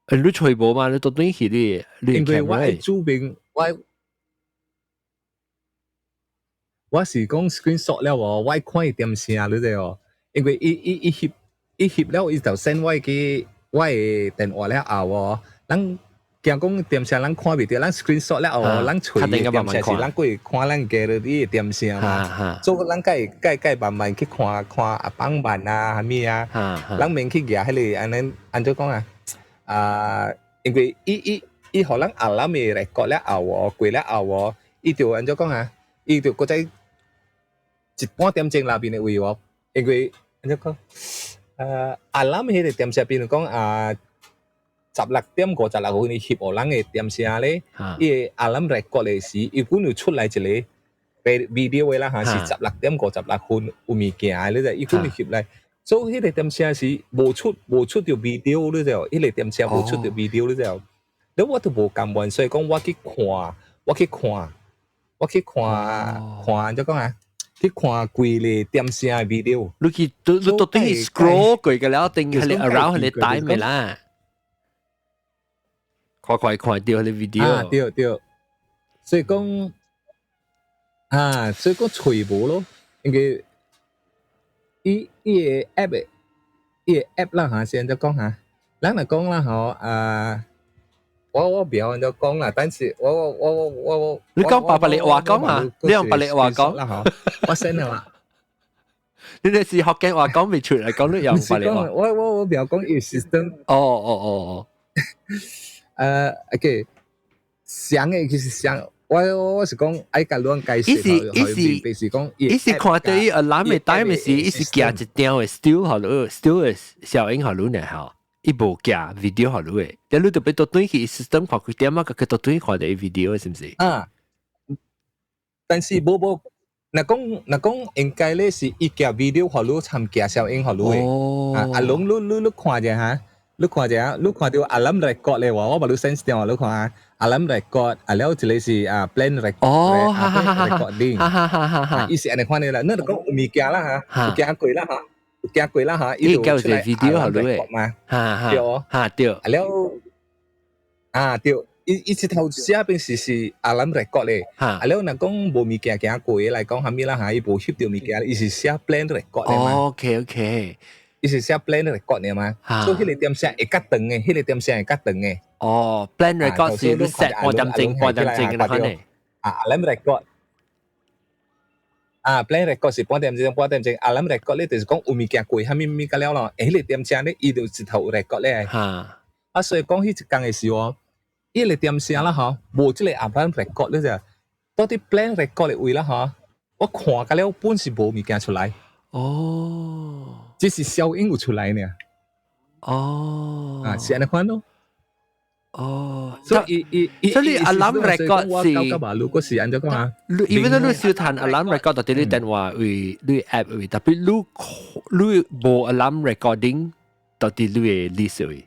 誒，你揣無嘛？你到底去你你因為我係主邊，我是講 screenshot 了喎，我看伊點聲，你知哦？因為伊伊伊翕伊翕了，伊就 send 我去我的電話了後哦，咱驚講點聲咱看袂著，咱 screenshot 了後，咱揣點聲是咱過去看咱 gallery 的點聲嘛，所以咱該該該慢慢去看看啊放慢啊，啥物啊，咱免去舉彼個按呢按怎講啊？啊，因為伊伊伊予咱 alarm 的 record 了後哦，過了後哦，伊就按怎講啊？伊就閣再一半點鐘內邊的位哦，因為按怎講？alarm 彼個點聲，比如講啊，16點56分伊翕予人的點聲咧，伊個 alarm record 的時，伊本有出來一個 video 的啦嚇，是16點56分有物件的，你知？伊本有翕來，所以彼個點聲是無出著 video，你知？彼個點聲無出著 video，你知？了我都無甘願，所以講我去看，我去看，我去看看按怎講啊？去看規個點聲的 video。你去你到底 scroll 過個了，定係你 around 係你帶咪啦？看看看著彼 video。啊，對對，所以講啊，所以講揣無咯，因為伊伊個 app 的伊個 app 啦嚇，先就講嚇，咱若講啦吼啊，我袂曉按怎講啦，但是我我我我我你講白白你話講啊，你用白你話講啦吼，我 send 啦。你哋是福建話講未出嚟，講你用白你話。我袂曉講伊 system。哦哦哦哦。OK，想的其實想，我是講愛共亂解釋，伊是伊是是講，伊是看著伊 alarm 的 time 時，伊是寄一張的 still 予你，still 的小影予你呢吼，伊無寄 video 予你的，但你就欲倒轉去 system 看幾點啊，佮倒轉看著伊 video 是毋是？啊，但是無無，若講應該咧是伊寄 video 予你，參寄小影予你的。哦。啊，阿龍你你你看者哈，你看者，你看著 alarm record 咧話，我無你 send 電話你看啊，alarm record 啊了一個是啊 plan record 哦，recording，哈哈哈哈哈，伊是按呢款的啦，你就講有物件啦嚇，有行過啦嚇，有行過啦嚇，伊就出來 video 予你嘛，哈對哦，哈對，啊了啊對。伊伊一頭寫邊是是 alarm record 咧，啊了若講無物件行過來講啥物啦嚇，伊無翕著物件，伊是寫 plan record 的嘛。 OK。伊是寫 plan record 的嘛，所以彼個點聲會較長的，彼個點聲會較長的。哦，plan record 是你 set 半點鐘半點鐘嘅款呢？啊，alarm record 啊，plan record 是半點鐘半點鐘，alarm record 咧就是講有物件過，啥物物個了咯，彼個點聲咧，伊就一頭有 record 咧。哈。啊，所以講彼一工的時候，彼個點聲啦吼，無這個 alarm record 咧就，到底 plan record 的位啦吼，我看甲了本是無物件出來。哦。只是消音有出來呢。哦。啊，是按呢款咯。哦，所以伊伊所以 alarm record 是，如果是按怎講啊？你因為你小彈 alarm record 到佇你電話位，你 app 位，特別你你無 alarm recording 到佇你的 list 位。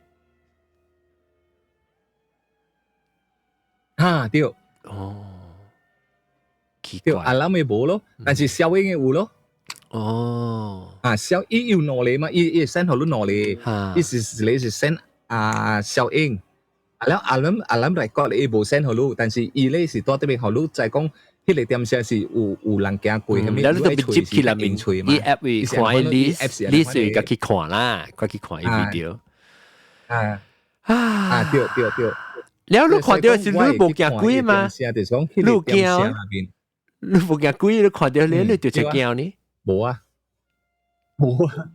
哈對。哦。奇對，alarm 的無咯，但是消音的有咯。哦。啊，消伊有兩個嘛，伊伊 send 予你兩個，伊是一個是 send 啊消音。啊了 alarm alarm record 伊無 send 予你，但是伊咧是佇這邊予你知講，彼個點聲是有有人行過，啥物了你就欲接起來面，伊 app 位看伊 list list 會去看啦，佮去看伊 video。啊啊對對對。了你看著是你無驚鬼嗎？你有驚？你無驚鬼，你看著你你就會驚呢？無啊，無啊。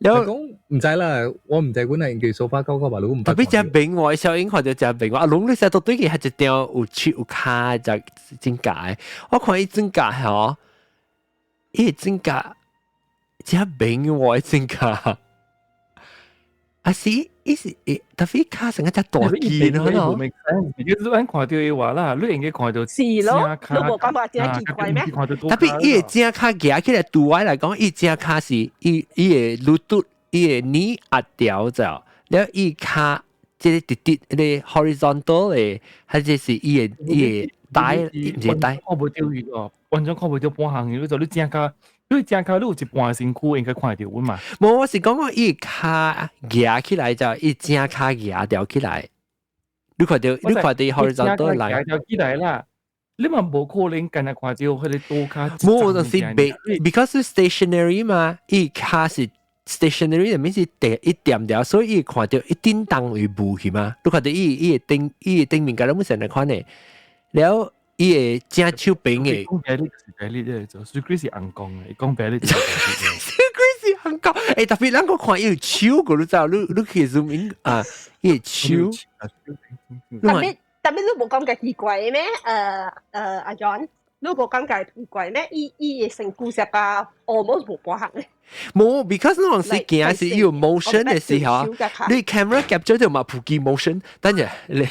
講唔知啦，我唔知阮係叫蘇花九九吧，你唔特別隻柄喎，小英看到隻柄，阿龍你成日都對佢係一條有手有跤隻真假，我看伊真假嗬，伊真假隻柄喎真假。啊是，伊是特別跤成一隻大件咯。冇 make sense。如果咱看到的話啦，你應該看到是咯，你無感覺真奇怪咩？特別伊的正跤行起來，對我來講，伊正跤是伊的 lutut，伊的耳壓掉咗，了伊跤這個直直個 horizontal 的，還是是伊的帶，毋是帶。看無到伊哦，完全看無到半項，你就你正跤。你正跤你有一半身軀應該看得到嘛？無，我是講講伊跤舉起來就伊正跤舉掉起來，你看到 horizontal 來。舉掉起來啦，你嘛無可能干焦看到彼個倒跤。無，就是 because stationary 嘛，伊跤是 stationary 的，面是地一點掉，所以伊看到一叮當會無去嘛。你看到伊的頂面甲咱們成來看的，了。伊會正手平的。講白你就是白你咧，做，所以是紅光的，伊講白你就是所以是紅光。欸，特別咱個看伊有手個，你知道？你去 zoom in 啊，伊的手。特別你無感覺奇怪咩？阿 John，你無感覺奇怪咩？伊的身軀是甲 almost 無半項嘅。無，because 那陣時行是有 motion 的時候，你 camera capture 到嘛普及 motion，等下你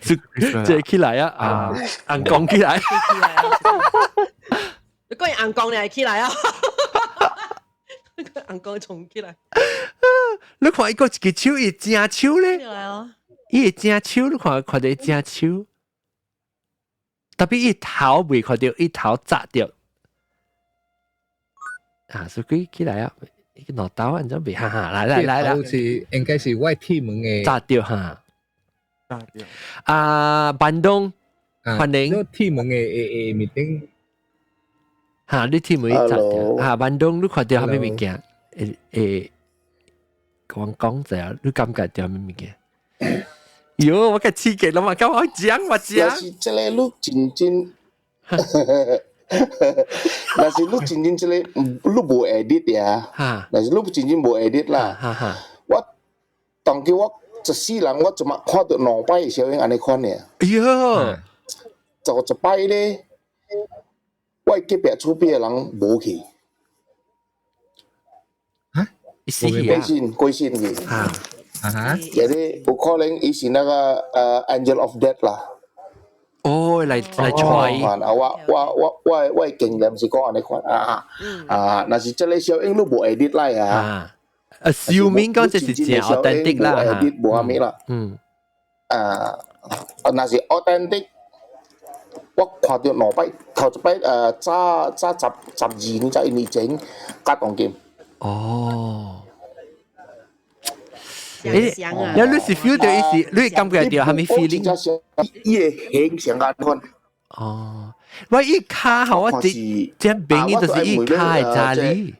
就就起來啊啊，紅光起來。你講紅光你係起來啊？紅光衝起來。你看伊個一個手，伊正手咧，伊正手，你看看到正手，特別伊頭未看到，伊頭扎掉。啊，所以起來啊，伊個攞刀按怎未？哈哈，來來來來，是應該是我鐵門的扎掉哈。扎掉。啊，板東，歡迎。鐵門的面頂。哈，你鐵門扎掉。啊，板東，你看到啥物物件？講講者，你感覺到啥物物件？喲，我個刺激啦嘛，咁我講我講。若是這個你真真，若是你真真這個，你無 edit 呀？若是你真真無 edit 啦。我當今我一世人我怎麼看到兩擺的小影按呢款爾。哎喲，就一擺咧，我隔壁厝邊的人無去。嚇？過身過身去。啊哈！jadi 有可能伊是那個Angel of Death 啦。哦，來來揣。啊，我經驗是講按呢款啊啊，若是這個小影你無 edit 來啊。 Assuming 講這是真 authentic 啦。無 edit 無啥物啦。啊，若是 authentic，我看到兩擺，頭一擺早早十12年才一年前甲當今。哦。你你是 feel 到伊是，你感覺到啥物 feeling？伊會形成按款。哦，我伊跤吼，我這這邊伊就是伊跤的查理。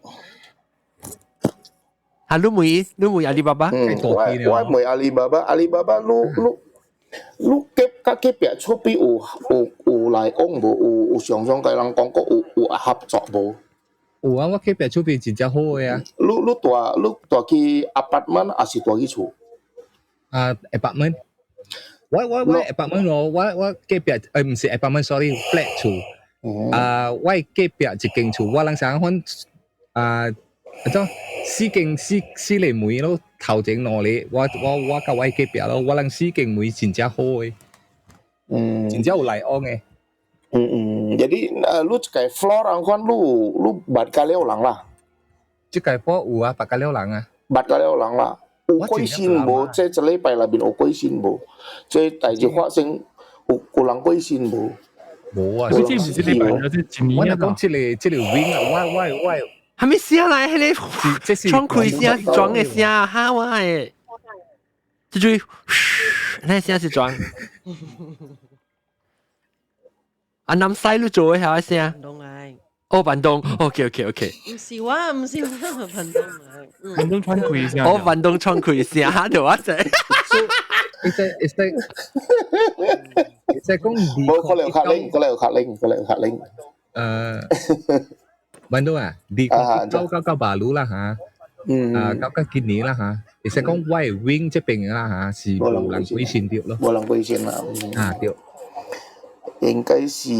啊，你問阿里巴巴？我問阿里巴巴，阿里巴巴，你隔壁厝邊有來往無？有常常共人講過有合作無？有啊，我隔壁厝邊真正好的啊。你住去 apartment 還是住去厝？啊，apartment。我 apartment 咯，我隔壁毋是 apartment，sorry，flat 厝。啊，我隔壁一間厝，我人想款啊，怎四間四個門咯，頭前兩個，我佮我隔壁咯，我人四間門真正好的，真正有來往的。嗯，jadi 你這個 floor 人款，你捌甲了人啦？這個 floor 有啊，捌甲了人啊。捌甲了人啦。有過身無？這一禮拜內面有過身無？這代誌發生有人過身無？無啊！這毋是這禮拜，這一年我若講這個 wing 啊，我還沒聲來，彼個窗開聲，裝的聲，哈我的，這就那聲是裝。啊，南西你做的啥聲？東來。哦，板東，OK OK OK。毋是我，板東來。板東窗開聲。哦，板東窗開聲，哈，就我這。伊在講。無可能有卡拎，可能有卡拎，可能有卡拎。板東啊，2999馬路啦嚇。啊，到到今年啦嚇，會使講我的 wing 這邊啦嚇，是無人歸先著咯，無人歸先啦。啊對。應該是，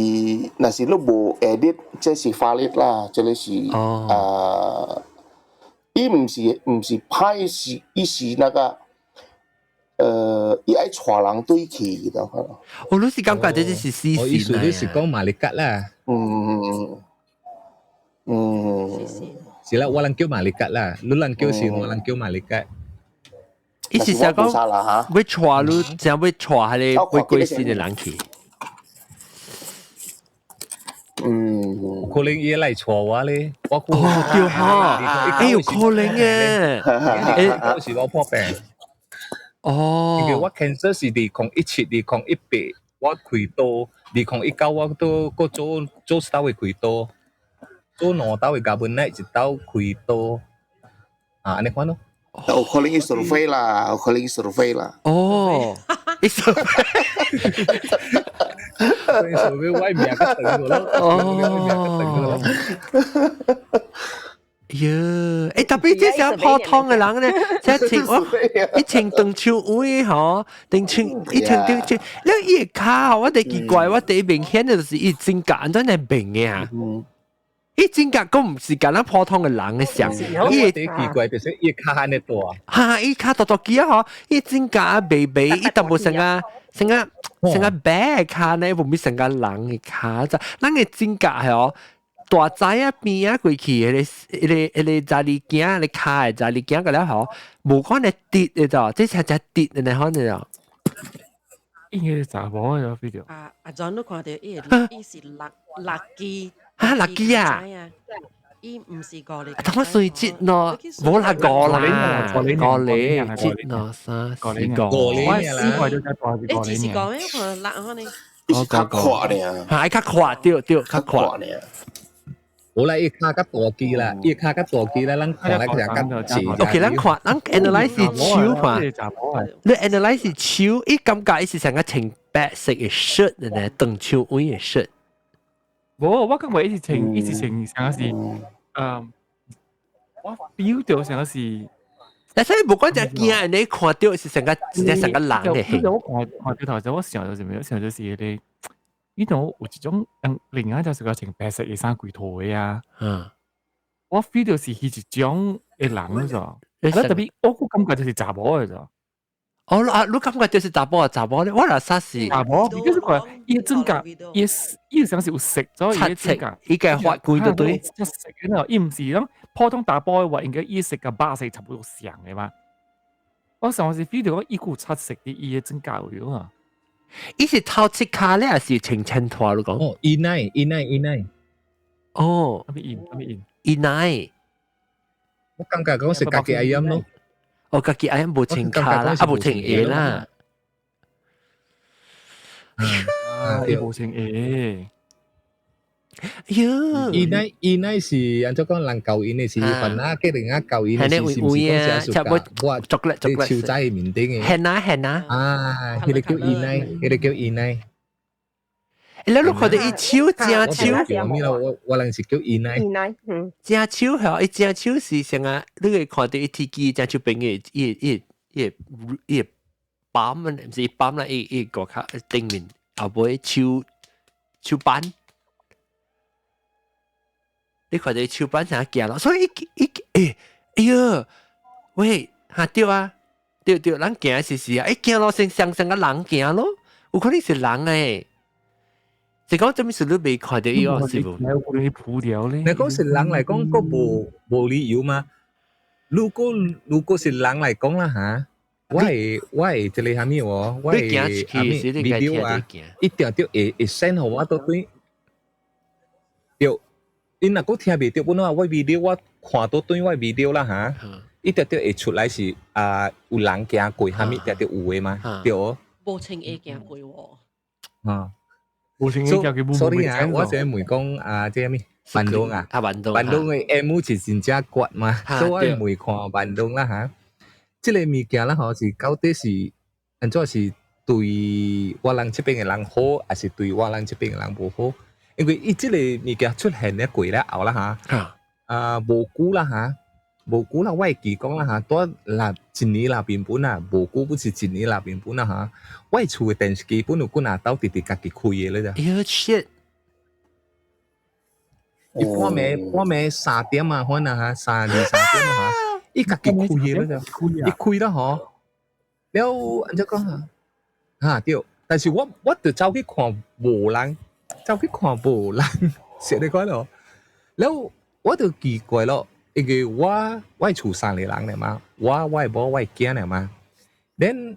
若是你無 edit，這是法律啦，這個是啊，伊毋是歹是，伊是那個，伊愛帶人對去，知道哦，你是感覺這是死我意思你是講 malaikat 啦。是啦，我人叫 malaikat 啦，你人叫是我人叫 malaikat。伊是想講欲帶你，正欲帶彼個欲過身的人去。可能伊來帶我咧，我哦對哈，欸有可能嘅，欸，是我破病。哦，因為我 cancer 是2017、2018，我開刀；2019我都閣做做一道的開刀，做兩道的 government 一道開刀。啊，按呢款咯。有可能伊 survey 啦，有可能伊 survey 啦。哦，伊 survey。所以我命較長咯。哦。喲，欸，特別這些普通的人咧，這穿我伊穿長袖位吼，長袖伊穿長袖，你伊的跤我第奇怪，我第一明顯的就是伊指甲按怎來變的啊？伊指甲閣毋是共咱普通的人的像，伊第奇怪就是伊跤按呢大，哈，伊跤大大支啊吼，伊指甲白白，伊淡薄成個成個成個白跤呢，無咪成個人的跤，就咱的指甲係哦。大仔啊邊啊過去，彼個彼個彼個查理囝，你跤的查理囝個了吼，無可能直的咋，這才才直的呢，可能哦。應該是查某的 video。啊阿 John 你看著伊伊是六六支，啊六支啊！伊毋是五个。啊，我算節咯，無啦五啦，五個，節咯三四個，我四個就較大是欸，只是五咩？我看六可能。伊是較闊爾，嚇，較闊對對，較闊爾。無啦，伊跤較大支啦，伊跤較大支啦，咱看來較較細。 OK，咱看，咱 analyse 手看，你 analyse 手，伊感覺伊是成個穿白色的 shirt 呢，長手位的 shirt。無，我感覺伊是穿，伊是穿啥是，我 feel 到啥是。但是無管只鏡，你看到是成個直接成個人的形。我看看到頭先，我想到啥物？我想就是彼個。呢度有一種另外就是個穿白色的衫規套的啊。我 feel 到是彼一種的人咋，我特別我個感覺就是查某的咋。哦啊，你感覺就是查某啊？查某咧，我若啥是查某，伊就是看伊指甲，伊伊像是有色咗，伊指甲，伊個發規就對。色嘅，伊毋是講普通查埔的話，應該伊色佮肉色差不多像的嘛。我上次 feel 到講伊有漆色佇伊的指甲有啊。伊是頭切跤咧，還是穿襯拖？你講？哦，伊奶，伊奶，伊奶。哦，啥物音？啥物音？伊奶。我感覺講是家己愛飲咯。哦，家己愛飲無穿跤啦，啊無穿鞋啦。啊，伊無穿鞋。喲，伊奶伊奶是按怎講？人舊因的是份啊，計另啊舊因的是是毋是講這屬我巧克力巧克力手仔面頂的。係啊係啊。啊，彼個叫伊奶，彼個叫伊奶。你你看著伊手正手，我我人是叫伊奶。伊奶，嗯。正手吼，伊正手是啥啊？你會看著伊鐵機正手邊的伊伊伊伊板啊，毋是板啦，伊伊個較頂面後尾手手板。你看著手板啥行咯，所以伊伊欸，哎喲，喂，哈對啊，對對，人行是是啊，伊行路先像像個人行咯，有可能是人欸。是講做咩事你未看著伊哦，是無？有可能是鋪掉咧。你講是人來講，閣無無理由嗎？如果如果是人來講啦嚇，我會我會這個啥物喎？我會啥物 video 啊？一定著會會 send 予我倒轉。對。𪜶若閣聽袂著本來我 video 我看倒轉我 video 啦嚇，一定著會出來是啊有人行過，啥物定著有的嘛，對無？無穿鞋行過喎。啊，無穿鞋行過，所以啊，我先問講啊，這啥物？坂東啊，啊坂東，坂東的 M 是真正懸嘛，所以我問看坂東啦嚇。這個物件啦吼是到底是按怎是對我人這邊的人好，還是對我人這邊的人無好？因為伊這個物件出現咧過了後啦嚇，啊無久啦嚇，無久啦，我會記講啦嚇，拄啦一年啦變本啊，無久不是一年啦變本啦嚇。我厝嘅電視機本有幾若兜直直家己開嘅咧咋。妖 shit！伊半暝半暝3點啊，可能嚇三二三點啊嚇，伊家己開嘅咧咋，伊開啦嗬。了按怎講啊？嚇對，但是我就走去看無人，走去看無人，實你講咯。了我就奇怪咯，因為我厝三個人嚟嘛，我某我囝嚟嘛，then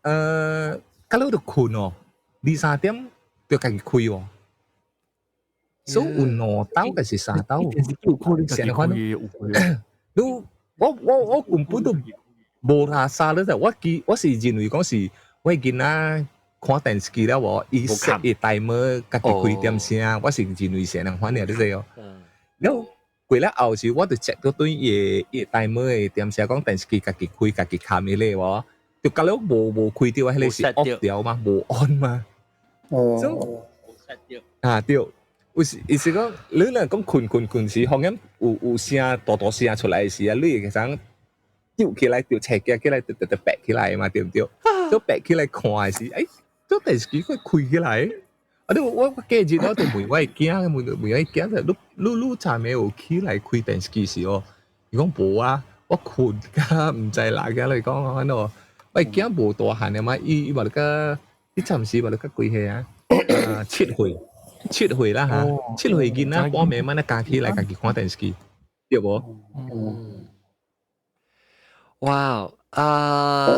到了就睏哦，二三點就家己開哦。所以有兩兜還是三兜？成日看你我根本都無拉沙了，我記我是認為講是我囡仔看電視機了無，伊設伊大門家己開點聲，我是認為是按呢款爾，你知哦。了過了後時，我就 check 到對伊大門的點聲，講電視機家己開家己冚迄個無，就覺了無開掉，彼個是 off 掉嘛，無 on 嘛。哦。啊對。有時意思講，你若講睏睏睏時，風險有聲大大聲出來時啊，你會使丟起來，丟斜起來，就就就白起來嘛，對毋對？就白起來看的時，欸，這電視機會開起來。啊！你我過日我就問我的囝，問問我的囝，你你你昨暝有起來開電視機時哦？伊講無啊，我睏甲毋知哪個來講，反正我的囝無大漢了嘛，伊伊嘛咧個，伊暫時嘛咧個幾歲啊？7歲。7歲啦嚇，7歲囡仔半暝慢咧加起來，家己看電視機，對無？哇啊！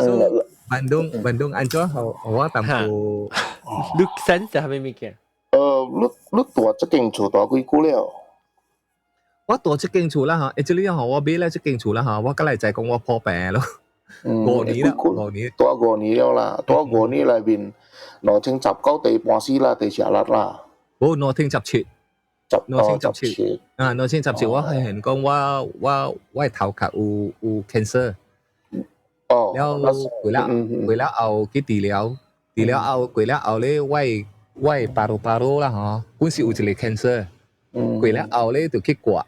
Bandung Bandung 按怎予我淡薄？你 sense 係咩物件？你蹛這間厝蹛幾久了？我蹛這間厝啦嚇，欸，這裡吼，我買了這間厝啦嚇，我閣來知講我破病咯。5年啦，5年。蹛5年了啦，蹛五年內面2019第半死啦，第食力啦。無2017，十2017啊，2017我發現講我頭殼有 cancer。哦。了過了過了後去治療，治療後過了後咧，我 paru paru 啦吼，本是有一個 cancer。過了後咧就去割。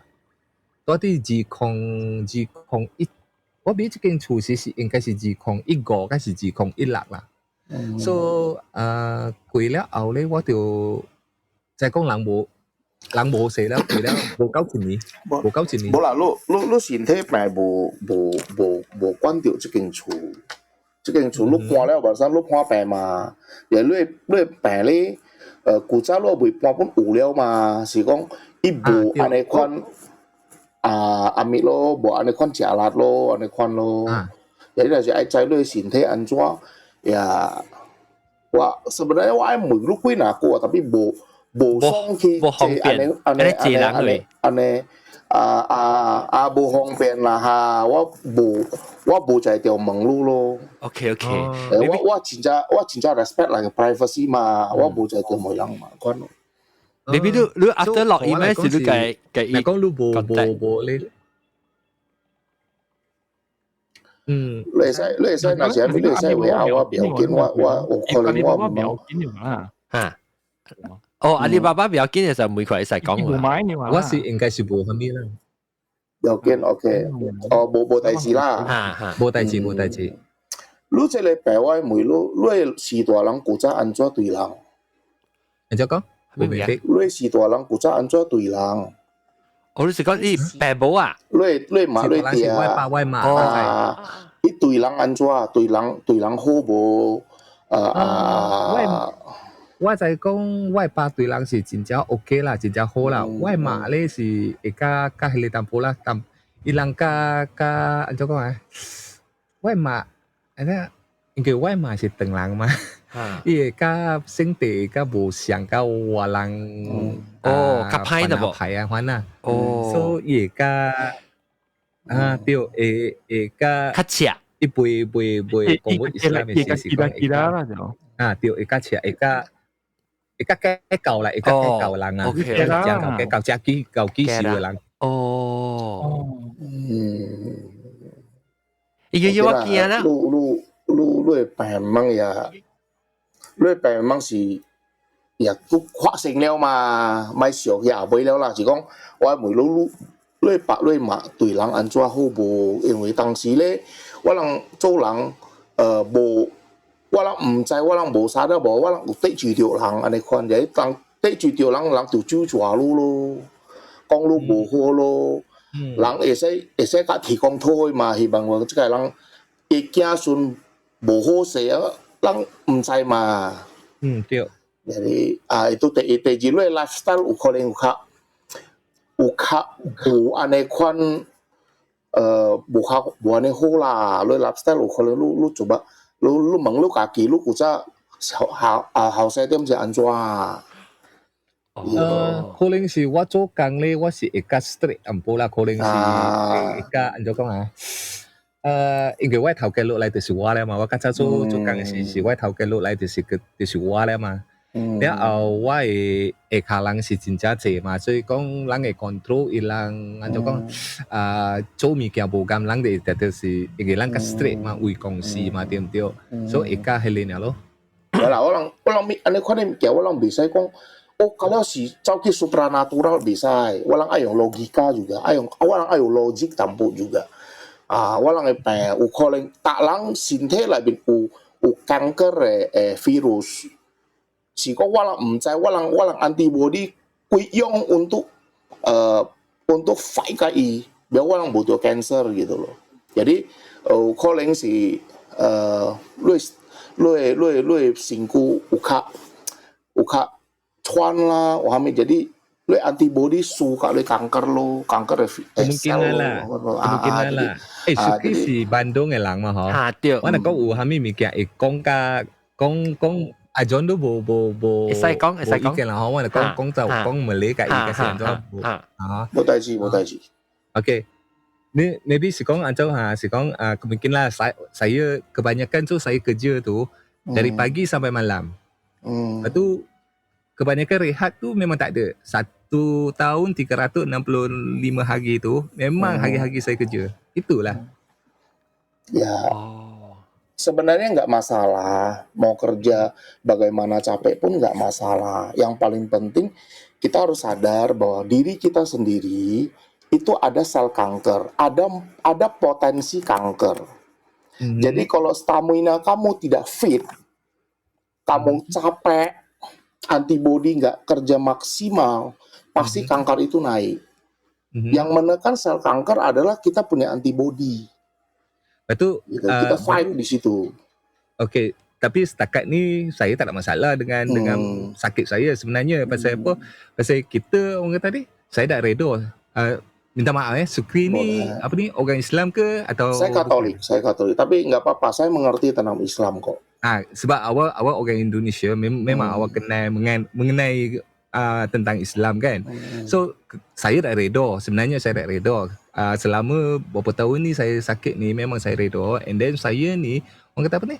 到底2021，我買這間厝時是應該是2015，還是2016啦。所以啊，過了後咧，我就再講人無勢了，過了無夠一年，無夠一年。無啦，你身體病無管著這間厝，這間厝你搬了，無啥你破病嘛？也你病咧，古早你未搬本有了嘛？是講伊無按呢款啊阿咪咯，無按呢款食力咯，按呢款咯。也你若是愛知你身體按怎呀？我 sebenarnya 我愛問你幾若個，tapi 無。無爽去，無方便，按呢按呢按呢按呢啊啊啊無方便啦哈！我無在條問你咯。 OK OK，我真正 respect 人 privacy 嘛，我無在條問人嘛，款咯。 Maybe 你 after 落 email 是你計計伊講你無無無你，嗯，你會使，若是啥物，你會使話我不要緊，我有可能我唔要緊啦。嚇！哦，阿里巴巴不要緊嘅時候，每個會使講話。我是應該是無啥物啦。不要緊，OK。哦，無代誌啦。哈哈，無代誌，無代誌。你這個病我問你，你是大人古早按怎對人？按怎講？無明白。你是大人古早按怎對人？哦，你是講你爸母啊？你媽你爹啊？我爸我媽。啊，你對人按怎？對人好無？啊啊！我就講，我爸對人是真正 OK 啦，真正好啦。我媽咧是會較較彼個淡薄啦，但伊人較較按怎講啊？我媽，按呢，因為我媽是唐人嘛，伊會較性地較無像較外人。哦，較歹的無？歹啊，款啊。哦。所以伊會較啊對，會較較赤。伊袂講我伊斯蘭的是講會較啊對，會較赤，會較。會較計較啦，會較計較人啊，真夠計較，真計較計數的人。哦，嗯，伊個我驚啦。你你的病夢也，你的病夢是也閣發生了嘛？莫想去後尾了啦，是講我問你，你爸你媽對人按怎好無？因為當時咧，我人做人，無，我人毋知，我人無啥了無，我人有得罪著人按呢款，就當得罪著人，人就咒詛你咯，講你無好咯。人會使共提供討嘛，希望話這个人伊子孫無好勢啊，人毋知嘛。對。 Jadi 啊，itu 第一，第二，你 lifestyle 有可能有較有按呢款，無較無按呢好啦。你 lifestyle 有可能你做乜？你問你家己，你古早後啊後生點是按怎啊？可能是我做工咧，我是會較 strict 淡薄啦，可能是會較按怎講啊？因為我頭家落來就是我咧嘛，我較早做工的時是我頭家落來就是個就是我咧嘛。了後我的下跤人是真正濟嘛，所以講人會 control 伊人按怎講啊，做物件無共人哋就是因為人較 strict 嘛，為公司嘛，對毋對？所以會較彼个爾咯。無啦，我人按呢款的物件，我人袂使講。哦，kalau 是走去 supranatural 袂使，我人愛用 logika juga，愛用我人愛用 logic 淡薄 juga。啊，我人的病有可能，逐人身體內面有kanker 的virus，是講我人毋知，我人 antibody 幾樣untuk fight 佮伊，袂我人無著 cancer gitu loh. Jadi 有可能是你身軀有較喘啦，有啥物？jadi 你 antibody 輸甲你kanker 咯，kanker 的 Kemungkinan 啦，kemungkinan 啦。Suki 是 Bandung 的人嘛，嗬？嚇對。我若講有啥物物件會講甲講講，阿 John 都無無無，會使講會使講。意見啦，嗬？我若講講就講馬來甲伊個是按怎？啊，無代誌，無代誌。 OK。Ni maybe 是講按怎哈？是講啊kemungkinan lah saya kebanyakan tu saya kerja tu dari pagi sampai malam. Lepas tu kebanyakan rehat tu memang tak ada. Satu tahun 365 hari tu memang hari-hari saya kerja. Itulah. Ya. Oh. Sebenarnya nggak masalah. Mau kerja bagaimana capek pun nggak masalah. Yang paling penting kita harus sadar bahwa diri kita sendiri itu ada sel kanker, ada potensi kanker. Jadi kalau stamina kamu tidak fit, kamu capek, antibodi nggak kerja maksimal, pasti kanker itu naik. Yang menekan sel kanker adalah kita punya antibodi. Lepas tu, gitu, kita fight di situ. Okey, tapi setakat ni saya tak ada masalah dengan dengan sakit saya sebenarnya. Pasal apa? Pasal kita orang kata ni, saya dah redha. Minta maaf eh, Sukri ni apa ni orang Islam ke atau Saya Katolik, saya Katolik. Tapi nggak apa-apa, saya mengerti tentang Islam kok. Ah, sebab awak awak orang Indonesia memang awak kenal mengenai tentang Islam kan. So saya dah redha, sebenarnya saya dah redha. Selama beberapa tahun ni saya sakit ni memang saya redha and then saya ni orang kata apa ni?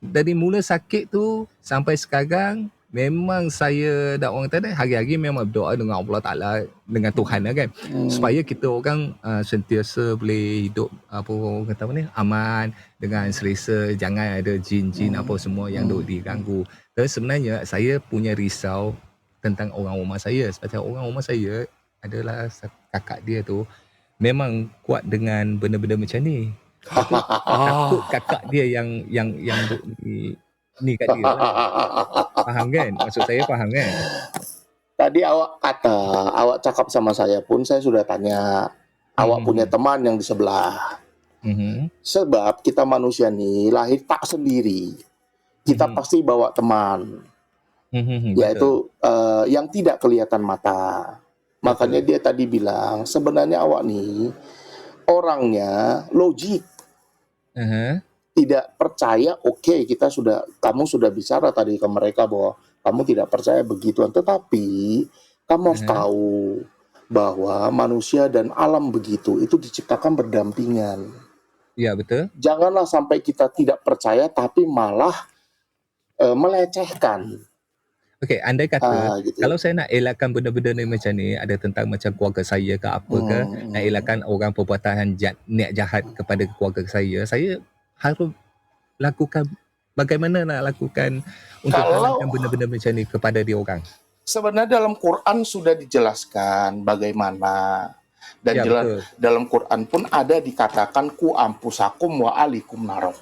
Dari mula sakit tu sampai sekarang memang saya dah orang kata hari-hari memang berdoa dengan Allah Taala dengan Tuhan lah kan supaya kita orang sentiasa boleh hidup apa orang kata apa ni aman dengan selesa, jangan ada jin-jin apa semua yang duk diganggu. Dan sebenarnya saya punya risau tentang orang rumah saya sebab orang rumah saya adalah kakak dia tu memang kuat dengan benda-benda macam ni. Takut kakak dia yang yang yang duk ni ni kat dia lah. Faham kan? Maksud saya faham kan? Tadi awak kata, awak cakap sama saya pun saya sudah tanya, awak punya teman yang di sebelah. Sebab kita manusia nih lahir tak sendiri. Kita pasti bawa teman. Yaitu yang tidak kelihatan mata. Makanya dia tadi bilang sebenarnya awak nih orangnya logik. Tidak percaya, oke okay, kita sudah kamu sudah bicara tadi ke mereka bahwa kamu tidak percaya begituan, tetapi kamu harus tahu bahwa manusia dan alam begitu itu diciptakan berdampingan. Ya, betul. Janganlah sampai kita tidak percaya tapi malah melecehkan. Okey, andai kata gitu. Kalau saya nak elakkan benda-benda ni macam ni, ada tentang macam keluarga saya ke apa ke, nak elakkan orang perbuatan niat jahat kepada keluarga saya, saya harus lakukan bagaimana nak lakukan untuk halangkan benda-benda macam ni kepada dia orang? Sebenarnya dalam Quran sudah dijelaskan bagaimana dan jelas dalam Quran pun ada dikatakan قوا أنفسكم وأهليكم نارا.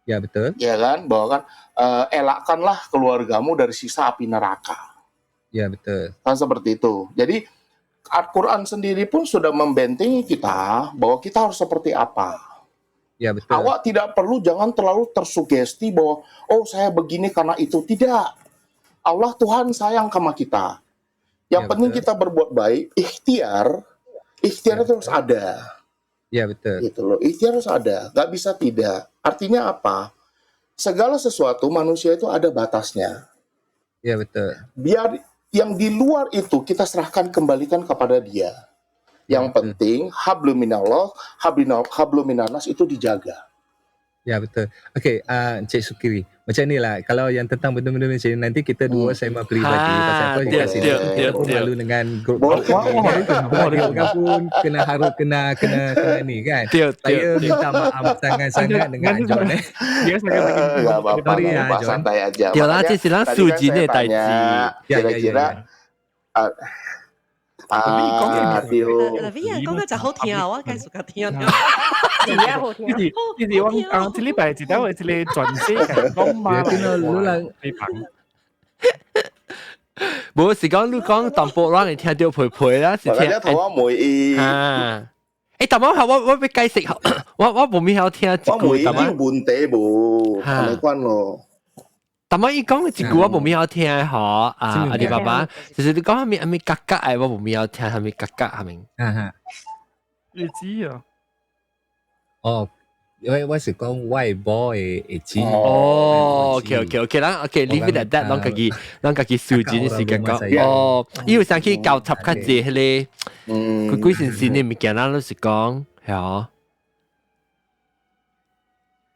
Ya, betul. Ya kan, bahwa kan elakkanlah keluargamu dari siksa api neraka. Ya, betul. Kan seperti itu. Jadi Al-Quran sendiri pun sudah membentengi kita bahwa kita harus seperti apa. Ya, betul. Awak tidak perlu, jangan terlalu tersugesti bahwa oh, saya begini karena itu. Tidak. Allah Tuhan sayang sama kita. Yang penting kita berbuat baik, ikhtiar, ikhtiar itu harus ada. Ya, betul. Gitu loh. Ikhtiar harus ada, nggak bisa tidak. Artinya apa? Segala sesuatu manusia itu ada batasnya. Ya, betul. Biar yang di luar itu kita serahkan, kembalikan kepada Dia. Yang penting حبل من الله, حبل من الناس itu dijaga. Ya, betul. Okey, Encik Sukiri. Macam ni lah, kalau yang tentang benda-benda macam ni, nanti kita dua sembang peribadi. Pasal apa Ha, kat sini kita pun malu dengan grup ni kan. Sebab dia orang pun kena harus kena kena kena ni kan. Saya minta maaf sangat-sangat dengan John eh. Dia sangat Nggak apa-apa, Sorry nggak ya, apa-apa, John. santai aja. 對啦， Makanya 這是咱 tadi kan 素人 saya 的代 tanya, 誌。 kira-kira ah, Tio, 特別啊，講得就好聽啊，我繼續甲聽。真正好聽。就是就是我講這禮拜一到的這個全世界講馬來話你講。無是講你講淡薄，讓你聽到皮皮啦，是聽。 makanya 頭我問伊，啊，欸，但我要解釋，我無咪曉聽一句，我問伊但有問題無？哈係咪關咯？但我伊講一句我無咪曉聽嗬，啊，阿里巴巴，就是你講啥物啥物格格的，我無咪曉聽啥物格格係咪？哈哈。你知啊？哦，因為我是講外婆的字。哦，OK，咱 OK，leave it at that，咱家己數字時間講。哦，伊有想去交插較濟彼個，鬼鬼神神的物件，咱攏是講，係哦。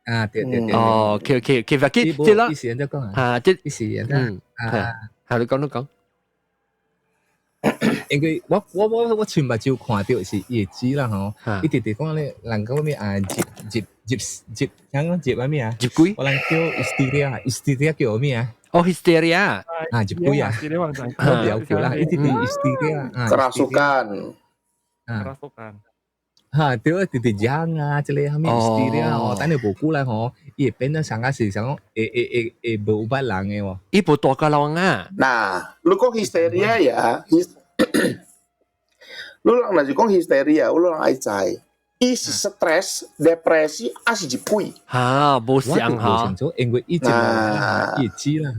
啊，對對對。哦，OK，勿緊，這啦，伊是按怎講啊？啊，這伊是按嗯，啊，係你講你講。因為我親目睭看著是伊的字啦吼，伊直直講咧，人講咩啊？入入入入，聽講入啥物啊？入鬼？我人叫 hysteria，hysteria 叫咩啊？哦，hysteria。啊，入鬼啊！我唔曉叫啦，伊直直 hysteria 啊。 Kerasukan. 啊。 Kerasukan。哈，對啊，直直講啊，這個啥物 hysteria 吼，等你無久來吼，伊會變做上個是想講會會會會無捌人的喎。伊無大個人啊。 Nah, lu kok histeria ya? Lu lang 若是講 histeria，有人愛知，伊是 stres, depresi，還是入鬼？哈，無相哈。無清楚，因為伊一嗱伊知啦嚇，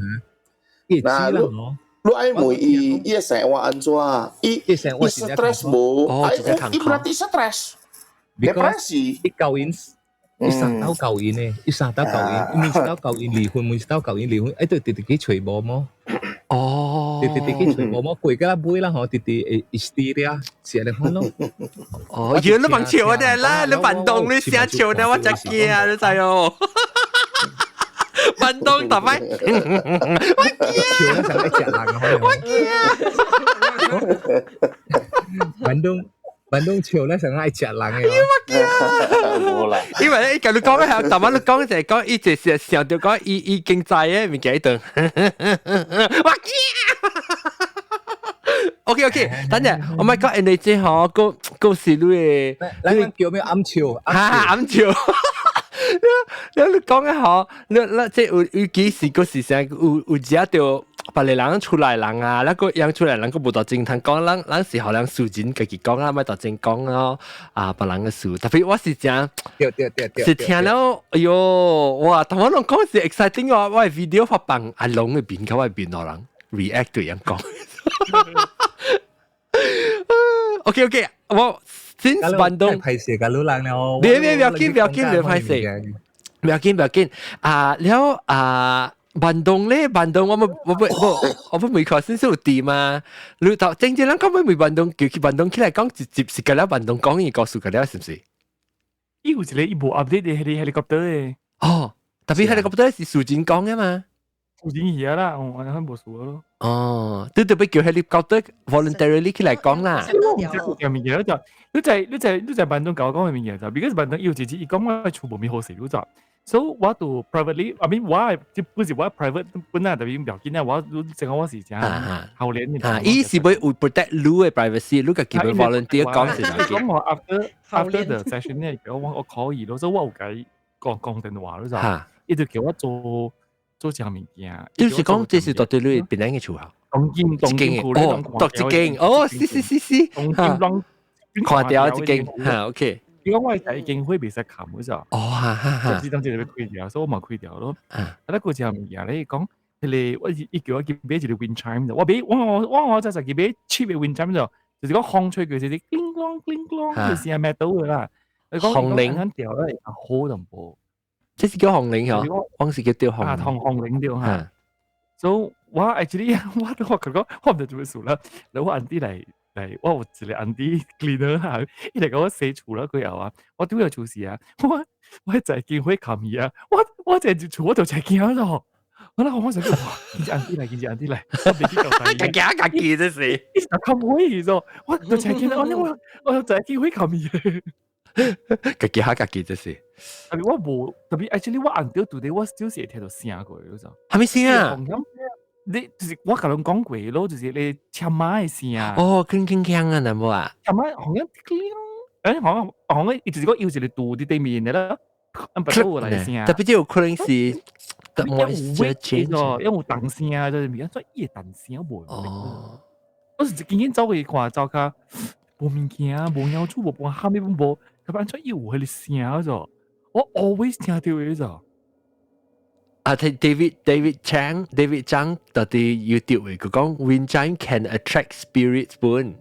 伊知啦吼。你愛問伊，伊的生活按怎？伊 stres 無？伊berarti stres, depresi。伊舊因，伊三兜舊因呢，伊三兜舊因，伊每一兜舊因離婚，每一兜舊因離婚，哎，都直直去揣無麼？哦，直直直去揣無麼？過到尾啦吼，直直會 hysteria，是按呢款咯。哦，原來你扮笑我哋啦，你扮動你寫笑呢，我真驚啊，你知哦。扮動特擺，我驚，笑咧就一隻人我驚。坂東坂東笑咧成愛食人嘅。無啦，因為咧，伊共你講咧，逐擺你講就係講，伊就是想著講，伊伊經濟嘅物件伊頓，我驚。OK，等陣，我咪講人哋這吼，個個是你嘅，咱叫咩暗笑？哈暗笑。你講嘅吼，你這有幾時個時成有食著別個人出來人啊，那個樣出來人個無大正通講，咱是予人私人家己講啊，莫大正講咯，啊，別人嘅事。特別我是真，對對對對，是聽了，哎喲，哇！頭我攏講是 exciting 哦，我 video 發放阿龍嘅面，佮我面落人 react 對樣講。OK，我 since 坂東歹勢甲女人了，別別不要緊，不要緊，不要歹勢，不要緊，不要緊。啊，了啊。坂東咧，坂東我冇我不我我不每個先是有啲嘛。你頭正正人講每坂東叫佢坂東起來講，直接是個了坂東講伊告訴個了，是唔是？伊有一個伊無 update 的迄個 helicopter 的。哦，特別 helicopter 是數錢講嘅嘛。數錢去啊啦，我安尼無數咯。哦，你特別叫 helicopter voluntarily 起來講啦。有物件就你在你在你在坂東共我講的物件就，because 坂東伊有一日伊講我厝無物好勢，你就所以我就 privately，I mean 我這不是我 private 本來特別唔要緊啊，我成個我是真後年啊，伊是會 protect 你嘅 privacy，你家己會 volunteer 講是哪講我 after the session 咧，我可以咯，所以我有解講講電話咯就，伊就叫我做做這物件。就是講這是到底你邊個厝啊？東京東京哦，獨一間哦，是是是是，東京攏看掉一間嚇，OK。因為我係已經會袂使冚嗰陣，哦哈哈哈，就是當時就開掉，所以我嘛開掉咯。啊，那個時候物件咧講，彼個我伊叫我去買一個 wind chime，我買我我我我就係去買 cheap 嘅 wind chime 就，就是講風吹佢就是叮咣叮咣，就是係咩到嘅啦。你講紅鈴掉咧，好淡薄。這是叫紅鈴嗬，我是叫吊紅。啊，紅紅鈴掉嚇。所以我 actually 我都我佢講，我唔知做咩事啦。然後我 auntie 來。嚟，我有一個 auntie cleaner 哈，伊來共我洗厝了過後啊，我拄要出事啊，我我在見會冚伊啊，我我在入厝我就真驚咯，我那我想講哇，見隻 auntie 來，見隻 auntie 來，我袂記交代伊。家己家己這是，伊就冚火咗，我就真驚，我我我就見會冚伊。家己嚇家己這是。特別我無特別，actually 我按到對我就是會聽到聲過，你知？係咪聲啊？你就是我共你講過咯，就是你車馬的聲。哦，鏗鏗鏗啊，那無啊？車馬好像誒，好像好像伊就是講有一個肚佇對面的啦，按不到來聲。特別這有可能是，有 weight 因為有動聲，就是物件做伊會動聲無？哦。我是緊緊走過去看，走較無物件，無鳥鼠，無半蝦米，無，特別按怎伊有彼個聲咗，我 always 聽著的咗。啊，David Chang David Chang 到底 YouTube 嘅佢講 wind chime can attract spirits 本。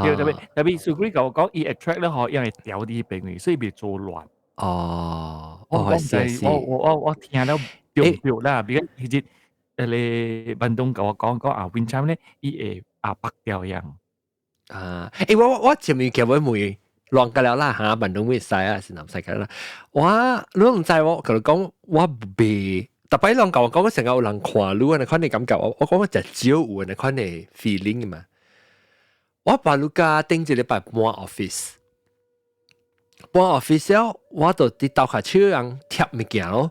對，特別特別，所以講講伊 attract 咧，嗬，因為掉佇彼邊，所以袂做亂。哦，我是是，我我我我聽了對對啦，比如其實迄個萬東共我講講啊，wind chime 咧，伊會啊白掉樣。啊，欸，我我前面叫我問。亂個了啦嚇，萬東會使啊，是南使個啦。我你毋知我，佮你講我袂，逐擺人共我講，我成日有人看你，按呢款的感覺，我我講我誠少有按呢款的 feeling 嘛。我把你家頂一禮拜搬 office，搬 office 了，我就佇樓跤手人貼物件咯。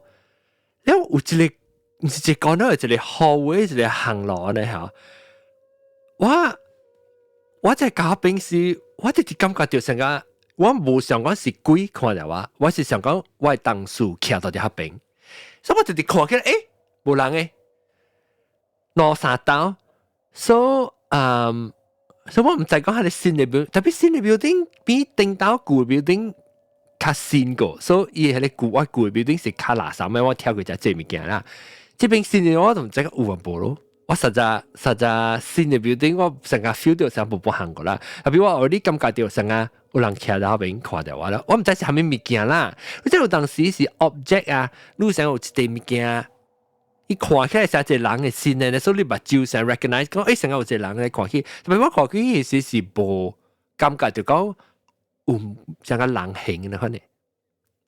了有一個，毋是一個講到一個 hallway，一個行路按呢嚇。我我在家平時，我直直感覺到成個。我無想講是鬼看著我，我是想講我的同事徛佇遐邊，所以我直直看起來，欸，無人誒，兩三兜，所以嗯，所以我毋知講彼个新的 building，特別新的 building 比頂兜舊的 building 較新個，所以伊彼个舊我舊的 building 是較垃圾的，我跳過遮濟物件啦。這邊新的我都毋知有啊無咯。我實在實在新的 building，我成個 feel 到成無無行過啦。特別我有啲感覺到成個有人徛佇後邊看著我啦。我毋知是啥物物件啦。你知有當時是 object 啊，你想有一塊物件，伊看起來像一個人的身的，所以你目睭成 recognize 講，欸，成個有一個人咧看起。特別我看起時是無感覺就講有像個人形的款的。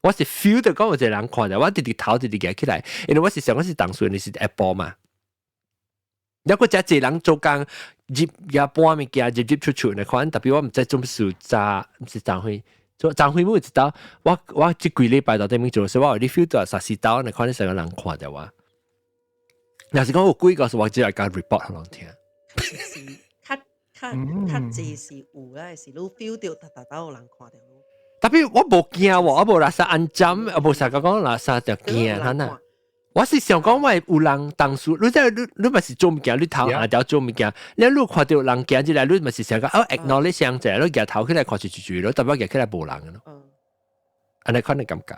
我是 feel 到講有一個人看著我，直直頭直直舉起來，因為我是想我是當時你是下晡嘛。抑閣遮濟人做工入也搬物件入入出出的款，特別我毋知做事早，毋是昨昏，做昨昏每一道，我我這幾禮拜到頂面做，所以我有啲 feel 到啥時到，你看你成個人看著我。若是講有鬼個是我只來共 report 予人聽。是較較較濟是有啦，是你 feel 到逐逐兜有人看著你。特別我無驚喎，我無垃圾安針，我無啥講講垃圾就驚，哈呐。我是想講，我有人當初，你知你你嘛是做物件，你頭下條做物件，你你看著人行入來，你嘛是想講哦，acknowledge 上者，你舉頭起來看一一咯，特別舉起來無人咯。按呢款的感覺。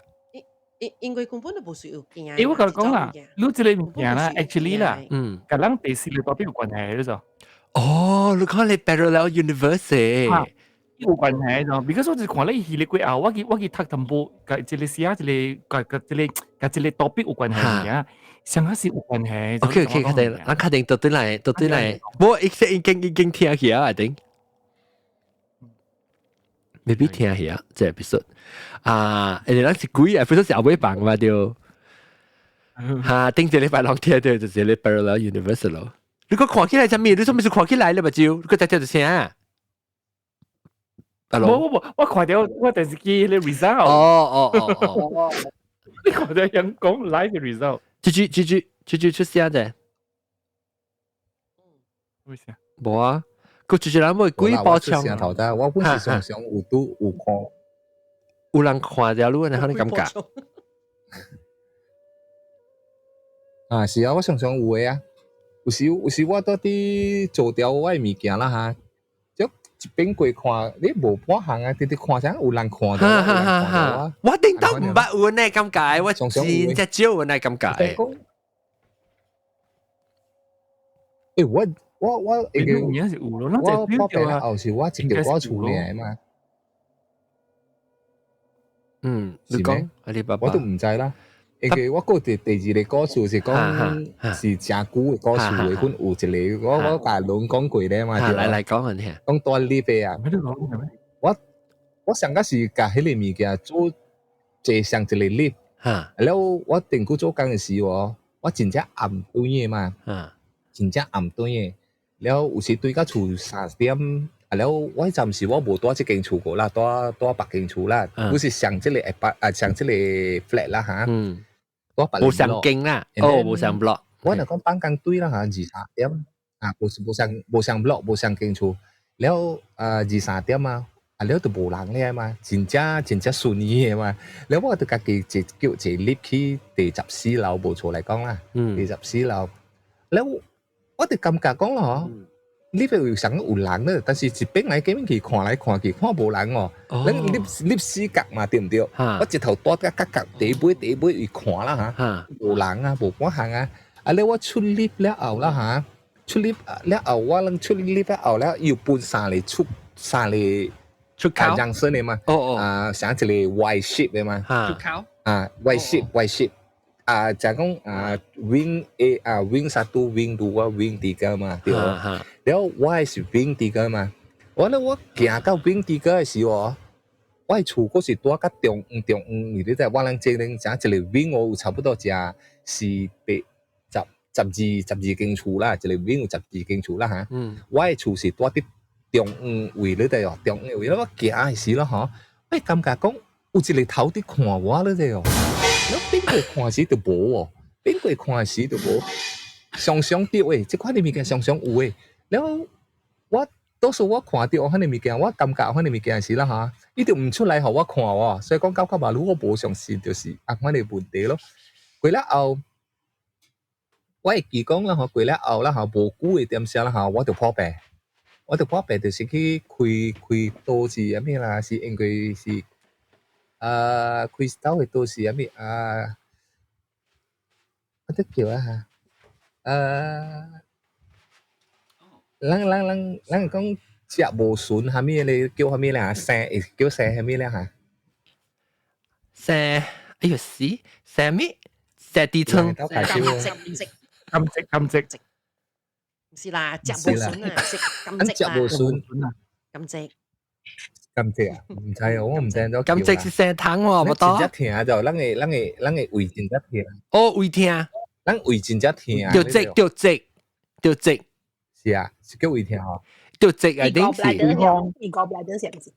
因因為根本就無需要驚。欸，我共你講啦，你這个物件啦，actually 啦，共咱第四個代表有關係，你知？哦，你看你 parallel universe 有關係咯，because 我就看你戲咧過後，我去我去讀淡薄，共這个寫這个，共共這个，共這个 topic 有關係物件，上下是有關係。 OK OK，確定，咱確定到對來，到對來，無已經已經已經聽起啊，I think。maybe 聽起啊，這 episode 啊，因為咱是鬼 episode 是後尾放嘛對。哈，頂一禮拜攏聽到就是個 parallel universe 咯。你講看起來啥物？你做咩是看起來咧？目睭，你閣再聽到聲？無無無，我看著我電視機彼个 result。哦哦哦哦。你覺得人講 live result？豬豬豬豬豬豬出聲啫。咩聲？無啊，佢豬豬人會幾波槍。頭得，我本是常常有拄有看，有人看著你，你可能感覺。啊，是啊，我常常有的啊。有時我倒佇做掉我的物件啦哈，就一邊過看，你無半項啊，直直看啥有人看著，哈哈哈哈！我頂到毋捌有呢感覺，我真正少有呢感覺。欸，我應該有是有咯，我破病後是我一個我厝裡嘛。嗯，你講阿里巴巴，我都毋知啦。因為我閣第二個故事是講是誠久的故事的，阮有一個我共攏講過咧嘛，來來講下聽。講大粒的啊！我上個是共彼個物件做坐上一個 lift，了我頂久做工的時哦，我真正暗頓的嘛，真正暗頓的。了有時對到厝3點，啊了我彼陣時我無蹛這間厝過啦，蹛別間厝啦，我是上這個啊上這個 flat 啦哈。無上間啦，哦，無上 block。我若講放工對啦哈，23點啊，無上 block，無上間厝，了啊23點啊，啊了就無人咧嘛，真正真正順意的嘛。了我就家己坐叫坐 lift 去第14樓，無錯來講啦，第14樓。了我就感覺講咯，lift 有上有人咧，但是一邊來過去看來看去，看無人哦。咱 lift 死角嘛，對毋對？我一頭蹛甲角角第尾第尾去看啦嚇，無人啊，無半項啊。啊，了我出 lift 了後啦嚇，出 lift 了後我攏出 lift 了後了，又分三個出三個出口，人生的嘛。哦哦。啊，像一個 Y shape 的嘛。出口。啊，Y shape Y shape。啊，就講啊，wing A 啊，wing 1 wing 2 wing 3嘛，對無？了我是 wing 3嘛，我咧我行到 wing 3的時候，我的厝閣是蹛較中央中央，你知我人這邊誠一個 wing 有差不多食是八十十二間厝啦，一個 wing 有12間厝啦嚇。我的厝是蹛佇中央位，你知哦？中央位，我行的時咯吼，我感覺講有一個頭佇看我，你知哦？我變過看時就無哦，變過看時就無，常常對的，這款的物件常常有的。了，我多數我看著彼個物件，我感覺彼個物件時啦哈，伊就毋出來予我看哦，所以講感覺嘛，如果無相信，就是按款的問題咯。過了後，我會記講啦吼，過了後啦吼，無久的點聲啦吼，我就破病，我就破病，就是去開開刀是啥物啦，是因為是。啊，開刀的都是啥物啊？我得叫啊哈，啊，咱講食無順啥物咧，叫啥物咧？生會叫生啥物咧？哈？生，哎呦死，生咩？生痔瘡。甘蔗甘蔗，毋是啦，食無順啊，食甘蔗食無順啊，甘蔗。甘蔗啊，毋知哦，我毋知影。甘蔗是生糖喎，無多。真正疼就，咱个胃真正疼。哦，胃疼。咱胃真正疼。著積著積著積。是啊，是叫胃疼吼。著積啊，頂是。伊個 bladder 是毋是？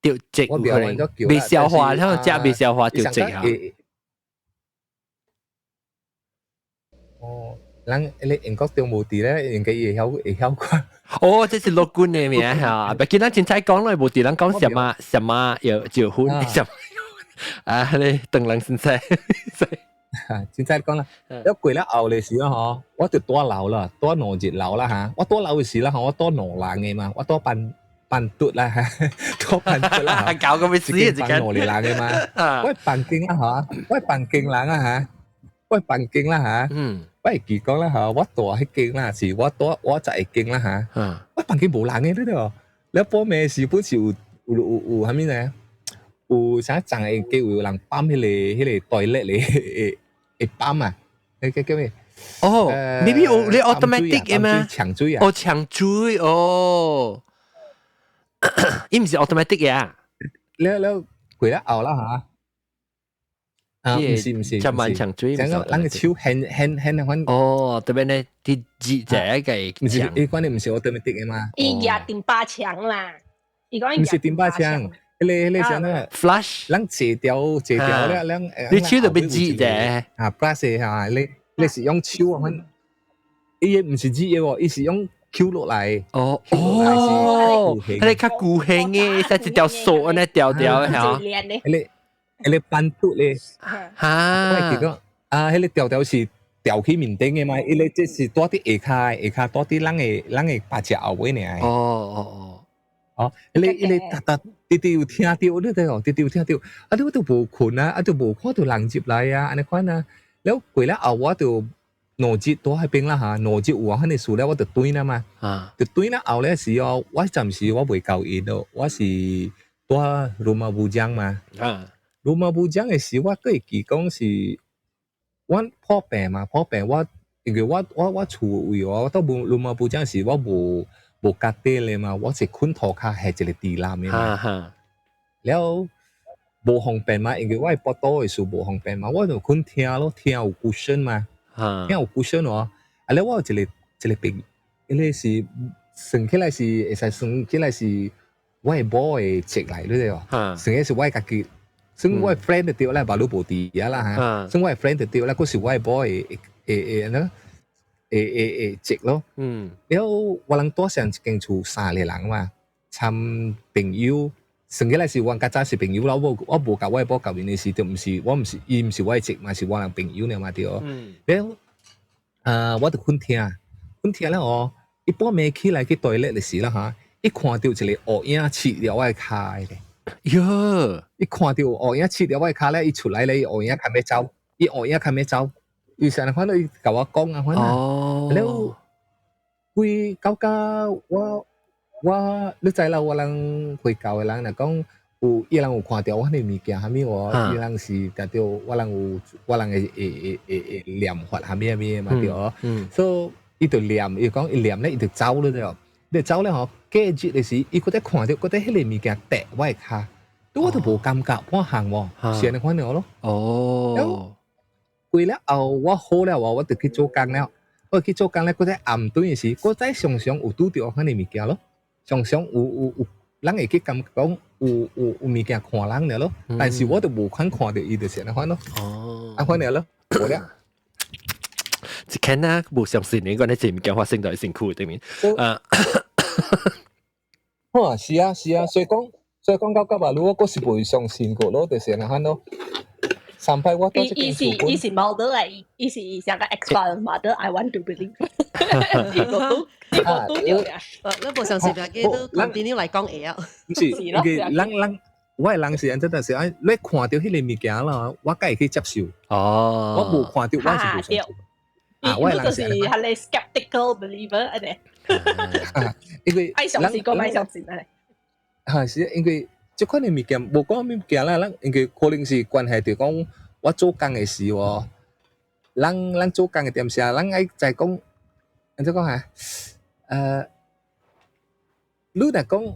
著積有可能未消化，他們食未消化著積啊。哦，咱迄個英國中無佇咧，應該會曉看。哦，這是樂觀的名嚇，別見咱凊彩講咯，無佇咱講什麼什麼又結婚什麼啊？你等人凊彩，凊彩講啦。了過了後的時候吼，我就蹛樓啦，蹛2日樓啦嚇。我蹛樓的時啦吼，我蹛2人的嘛，我蹛辦桌啦嚇，蹛辦桌啦。搞個咩事啊？辦2人的嘛。我房間啦嚇，我房間人啊嚇，我房間啦嚇。嗯。我會記講啦嚇，我蹛彼間啦，是我蹛我十一間啦嚇。我房間無人的，你知無？了半暝時本是有啥物呢？有啥髒的機會有人泵彼個 toilet 咧，會泵啊？彼個叫咩？哦，maybe 有你 automatic 的嗎？搶水啊！哦，搶水哦，伊毋是 automatic 的啊？了了過了後啦嚇。啊，毋是毋是，就慢長水，咱個手牽牽牽那款。哦，特別呢，啲熱者個。毋是，伊款的毋是 automatic 的嘛？伊舉頂把槍啦，伊講毋是頂把槍，彼個啥呢？Flash，咱借掉借掉咧，咱你手就變熱啫。啊，brush 嚇，你是用手啊？阮伊個毋是熱的喎，伊是用 Q 落來。哦哦，佢哋較固形嘅，使一條數按呢條條嚇。彼個板嘟咧，嚇，我記得啊，彼個條條是吊起面頂的嘛，伊個這是蹛佇下跤，下跤蹛佇咱的腹脊後尾爾。哦哦哦。哦，彼個逐逐直直有聽著，你知哦，直直有聽著，啊，你我都無睏啊，啊，都無看著人入來啊，按呢款啊，了過了後我就兩日蹛彼邊啦嚇，兩日有啊，彼個事了我就轉啦嘛，就轉了後咧時哦，我暫時我袂交𪜶咯，我是蹛 Rumah Bujang 嘛，Rumah Bujang 的時我閣會記講是，阮破病嘛，破病我因為我厝位我到 Rumah Bujang 時我無 katil 咧嘛，我是睏塗跤下一個地籃的嘛，了無方便嘛，因為我的腹肚的事無方便嘛，我就睏廳咯，廳有 cushion 嘛，廳有 cushion 哦，啊了我有一個朋，彼個是算起來是會使算起來是我的某的侄來，你知無？算起是我家己，算我的 friend 就對啦，別你無佇遐啦嚇，算我的 friend 就對啦，閣是我的某的會會那。會會侄咯，了我人蹛上一間厝三個人嘛，參朋友，算起來是阮較早是朋友啦，我無共我的某見面的時，就毋是我毋是伊毋是我的侄嘛，是我人朋友爾嘛對。了，啊，我就睏廳，睏廳了哦，伊半暝起來去 toilet 的時啦哈，伊看著一個烏影拭著我的跤咧，喲，伊看著烏影拭著我的跤咧，伊出來咧，伊烏影較欲走，伊烏影較欲走。伊成日看到伊共我講啊，款啊，了規到甲我你知啦，我人回教的人若講有伊人有看著我彼個物件，啥物無？伊人是定著我人有我人會念法啥物啥物嘛對。所以伊就念，伊講伊念咧，伊就走了對。你走了吼，過日的時，伊閣再看著，閣再彼個物件趯我的跤，我都無感覺半項無，是按呢款了咯。哦。過了後，我好了我就去做工了。我去做工咧，閣再暗頓的時，閣再常常有拄著彼個物件咯。常常有，人會去感覺講有物件看人了咯。但是我就無肯看著伊，就是按呢款咯。按款了咯，無了。一看啊，無相信你講你這物件發生在身軀頂面。啊，哇，是啊是啊，所以講到今日，我閣是袂相信過咯，就是按呢款咯。上擺我伊是 model 嚟，伊是像個 X-Files model，I want to believe。伊個都伊個都有呀。你無相信嘅，都 continue 來講會啊。毋是，因為人我的人是按怎，但是按你看著彼个物件啦，我才會去接受。哦。我無看著，我是無相信。啊，我的人是係你 skeptical believer 按呢。因為愛相信個愛相信按呢。嚇是，因為這款的物件無講物件啦，咱因為可能是關係著講。我做工的時哦，咱做工的點時啊，咱愛知講，按怎講啊？你若講，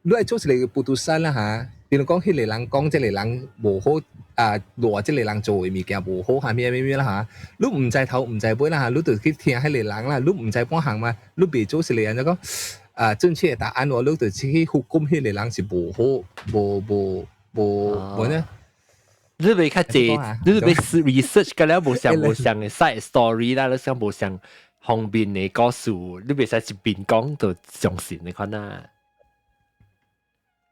你愛做一個 keputusan 啦嚇，比如講彼個人講這個人無好啊，賴這個人做的物件無好，啥物啥物啦嚇，你毋知頭毋知尾啦嚇，你就去聽彼個人啦，你毋知半項嘛，你袂做一個按怎講啊正確的答案哦，你就去hukum彼個人是無好，無無無無呢？你袂較濟，你袂 research 個了無相無相的 side story 啦，你想無相方面的故事，你袂使一邊講就相信你款啊。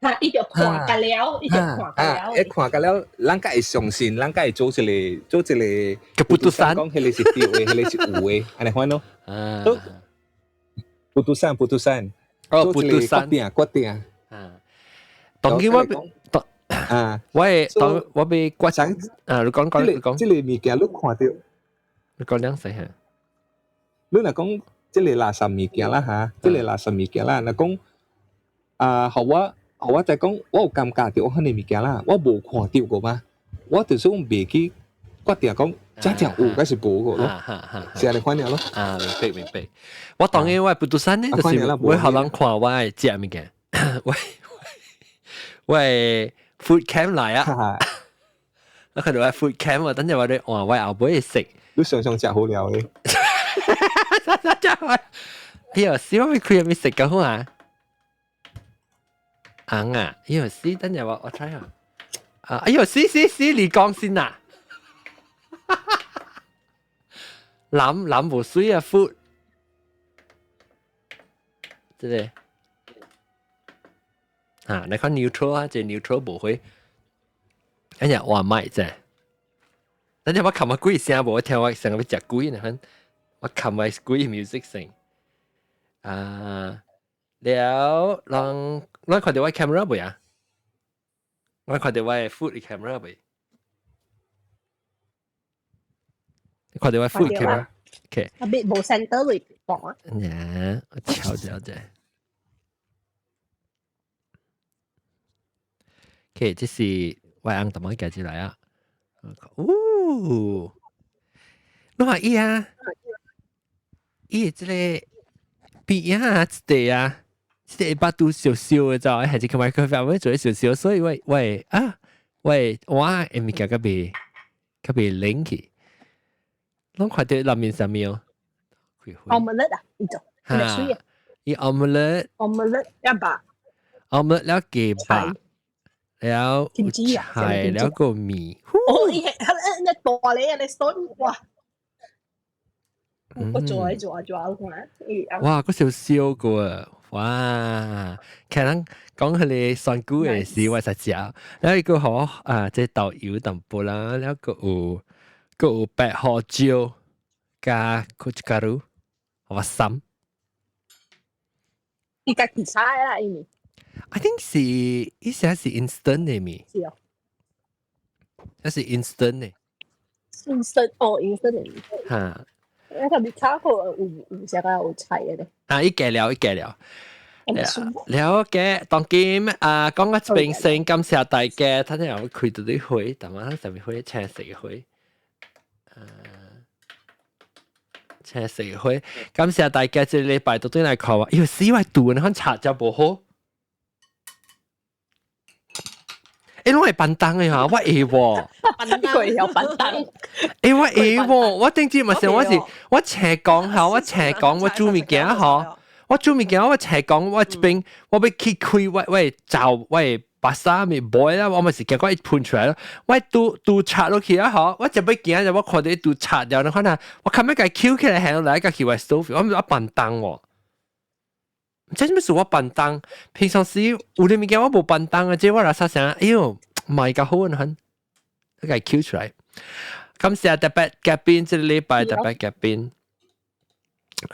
哈，伊就看甲了，伊就看甲了。一看甲了，咱才會相信，咱才會做一個 keputusan，講彼個是對的，彼個是有的，按呢款咯。啊， Putusan putusan，哦，putusan 決定決定。啊，當然我啊，我會當我欲決啊，你講講你講，這個物件你看著，你講兩聲嚇。你若講這個垃圾物件啦嚇，這個垃圾物件啦，若講啊，予我予我知講，我有感覺著我彼個物件啦，我無看著過嘛，我就是講袂去決定講真正有還是無過咯，是按呢款爾咯。啊，明白明白。我當然我 putusan 呢，就是我予人看我會食物件，我 food cam 來啊！我看到我 food cam 我等陣我哋換我後尾食。你常常食好料的。食我，哎呀，死我咪開咪食咁好啊！紅啊，哎呦死，等陣我 try 下。啊，哎呦死死死，你講先啊！藍藍無水啊，food。這個啊，你看 neutral 啊，這 neutral 無會。哎呀，哇咪啫！等陣我琴日鬼聲無，我聽我成日要食鬼呢，我琴日鬼 music 聲。啊，了，人咱看到我 camera 未啊？我看到我 food camera 未？看到我 food camera？OK。特別無 center 嚟講啊。呀，我調調者。OK，這是我翁同我介紹來啊。哦，你話伊啊，伊這個邊啊，一塊啊，這個巴肚小小的，就係這個 microphone 做小小，所以我我啊，我我的物件較袂較袂冷去，攏看到內面啥物哦？omelette 啊，伊做，哈，伊 omelette， omelette 一百，omelette 了雞肉。了菜了個麵。哦，伊係那大咧啊，你손哇！我做做做看。哇，個小燒過啊！哇，其實講佢哋選股嘅時，我實食。然後個好啊，這豆油淡薄啦，然後個有個有白胡椒加苦加魯，我三。伊家己炒啦，伊咪。 I think 是，伊寫是 instant 的咪？是哦。這是 instant 的。 instant 哦，instant 的。哈。我特別炒過有有啥個有菜的咧。啊，伊加了，伊加了。了解，當今啊，講到這邊先感謝大家，睇下我開到啲會，但係上面會青色嘅會，青色嘅會，感謝大家這禮拜都對來看我，因為死我肚呢，看查就無好。欸，攏會笨蛋的哈，我會喎。笨蛋，佢有笨蛋。欸，我會喎，我頂次嘛是我是我斜講哈，我斜講我煮物件吼，我煮物件我斜講我這邊我欲去開我我灶我白衫咪買啦，我嘛是驚我一噴出來咯，我拄拄插落去啊吼，我就欲行就我看到伊拄插掉，你看下，我後尾共抾起來行來共去我 stove，我我笨蛋喎。這啥物事我笨蛋？平常時有啲物件我無笨蛋啊，這我來啥想，哎喲，唔係較好啊，很，共抾出來。感謝特別嘉賓，這個禮拜特別嘉賓，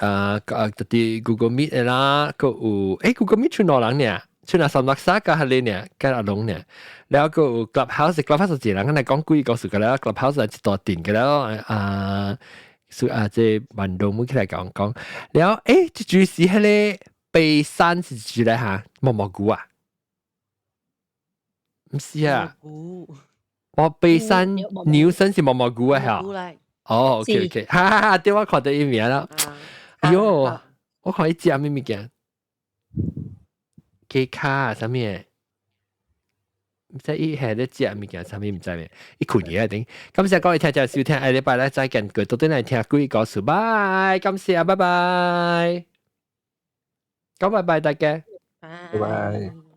啊啊，特啲 Google Meet 啦，閣有，欸 Google Meet 剩兩人爾，剩阿三六三佮彼个爾，佮阿龍爾，了閣有 Clubhouse，Clubhouse 一個人來講幾個故事個了，Clubhouse 一大陣個了，啊，所啊這萬眾們起來講講，了，欸，這就是彼個。悲山是指咧哈，毛毛菇啊？毋是啊，我悲山牛身是毛毛菇啊嚇。哦，OK OK，哈哈哈，對我看到伊名啦。哎喲，我看伊食咩物件？雞腳啊，啥物的？毋知伊係咧食物件，啥物毋知咩？伊困去啊頂。感謝各位聽眾收聽，下禮拜咧再見，過到轉來聽鬼故事，拜，感謝，拜拜。講拜拜大家，拜拜。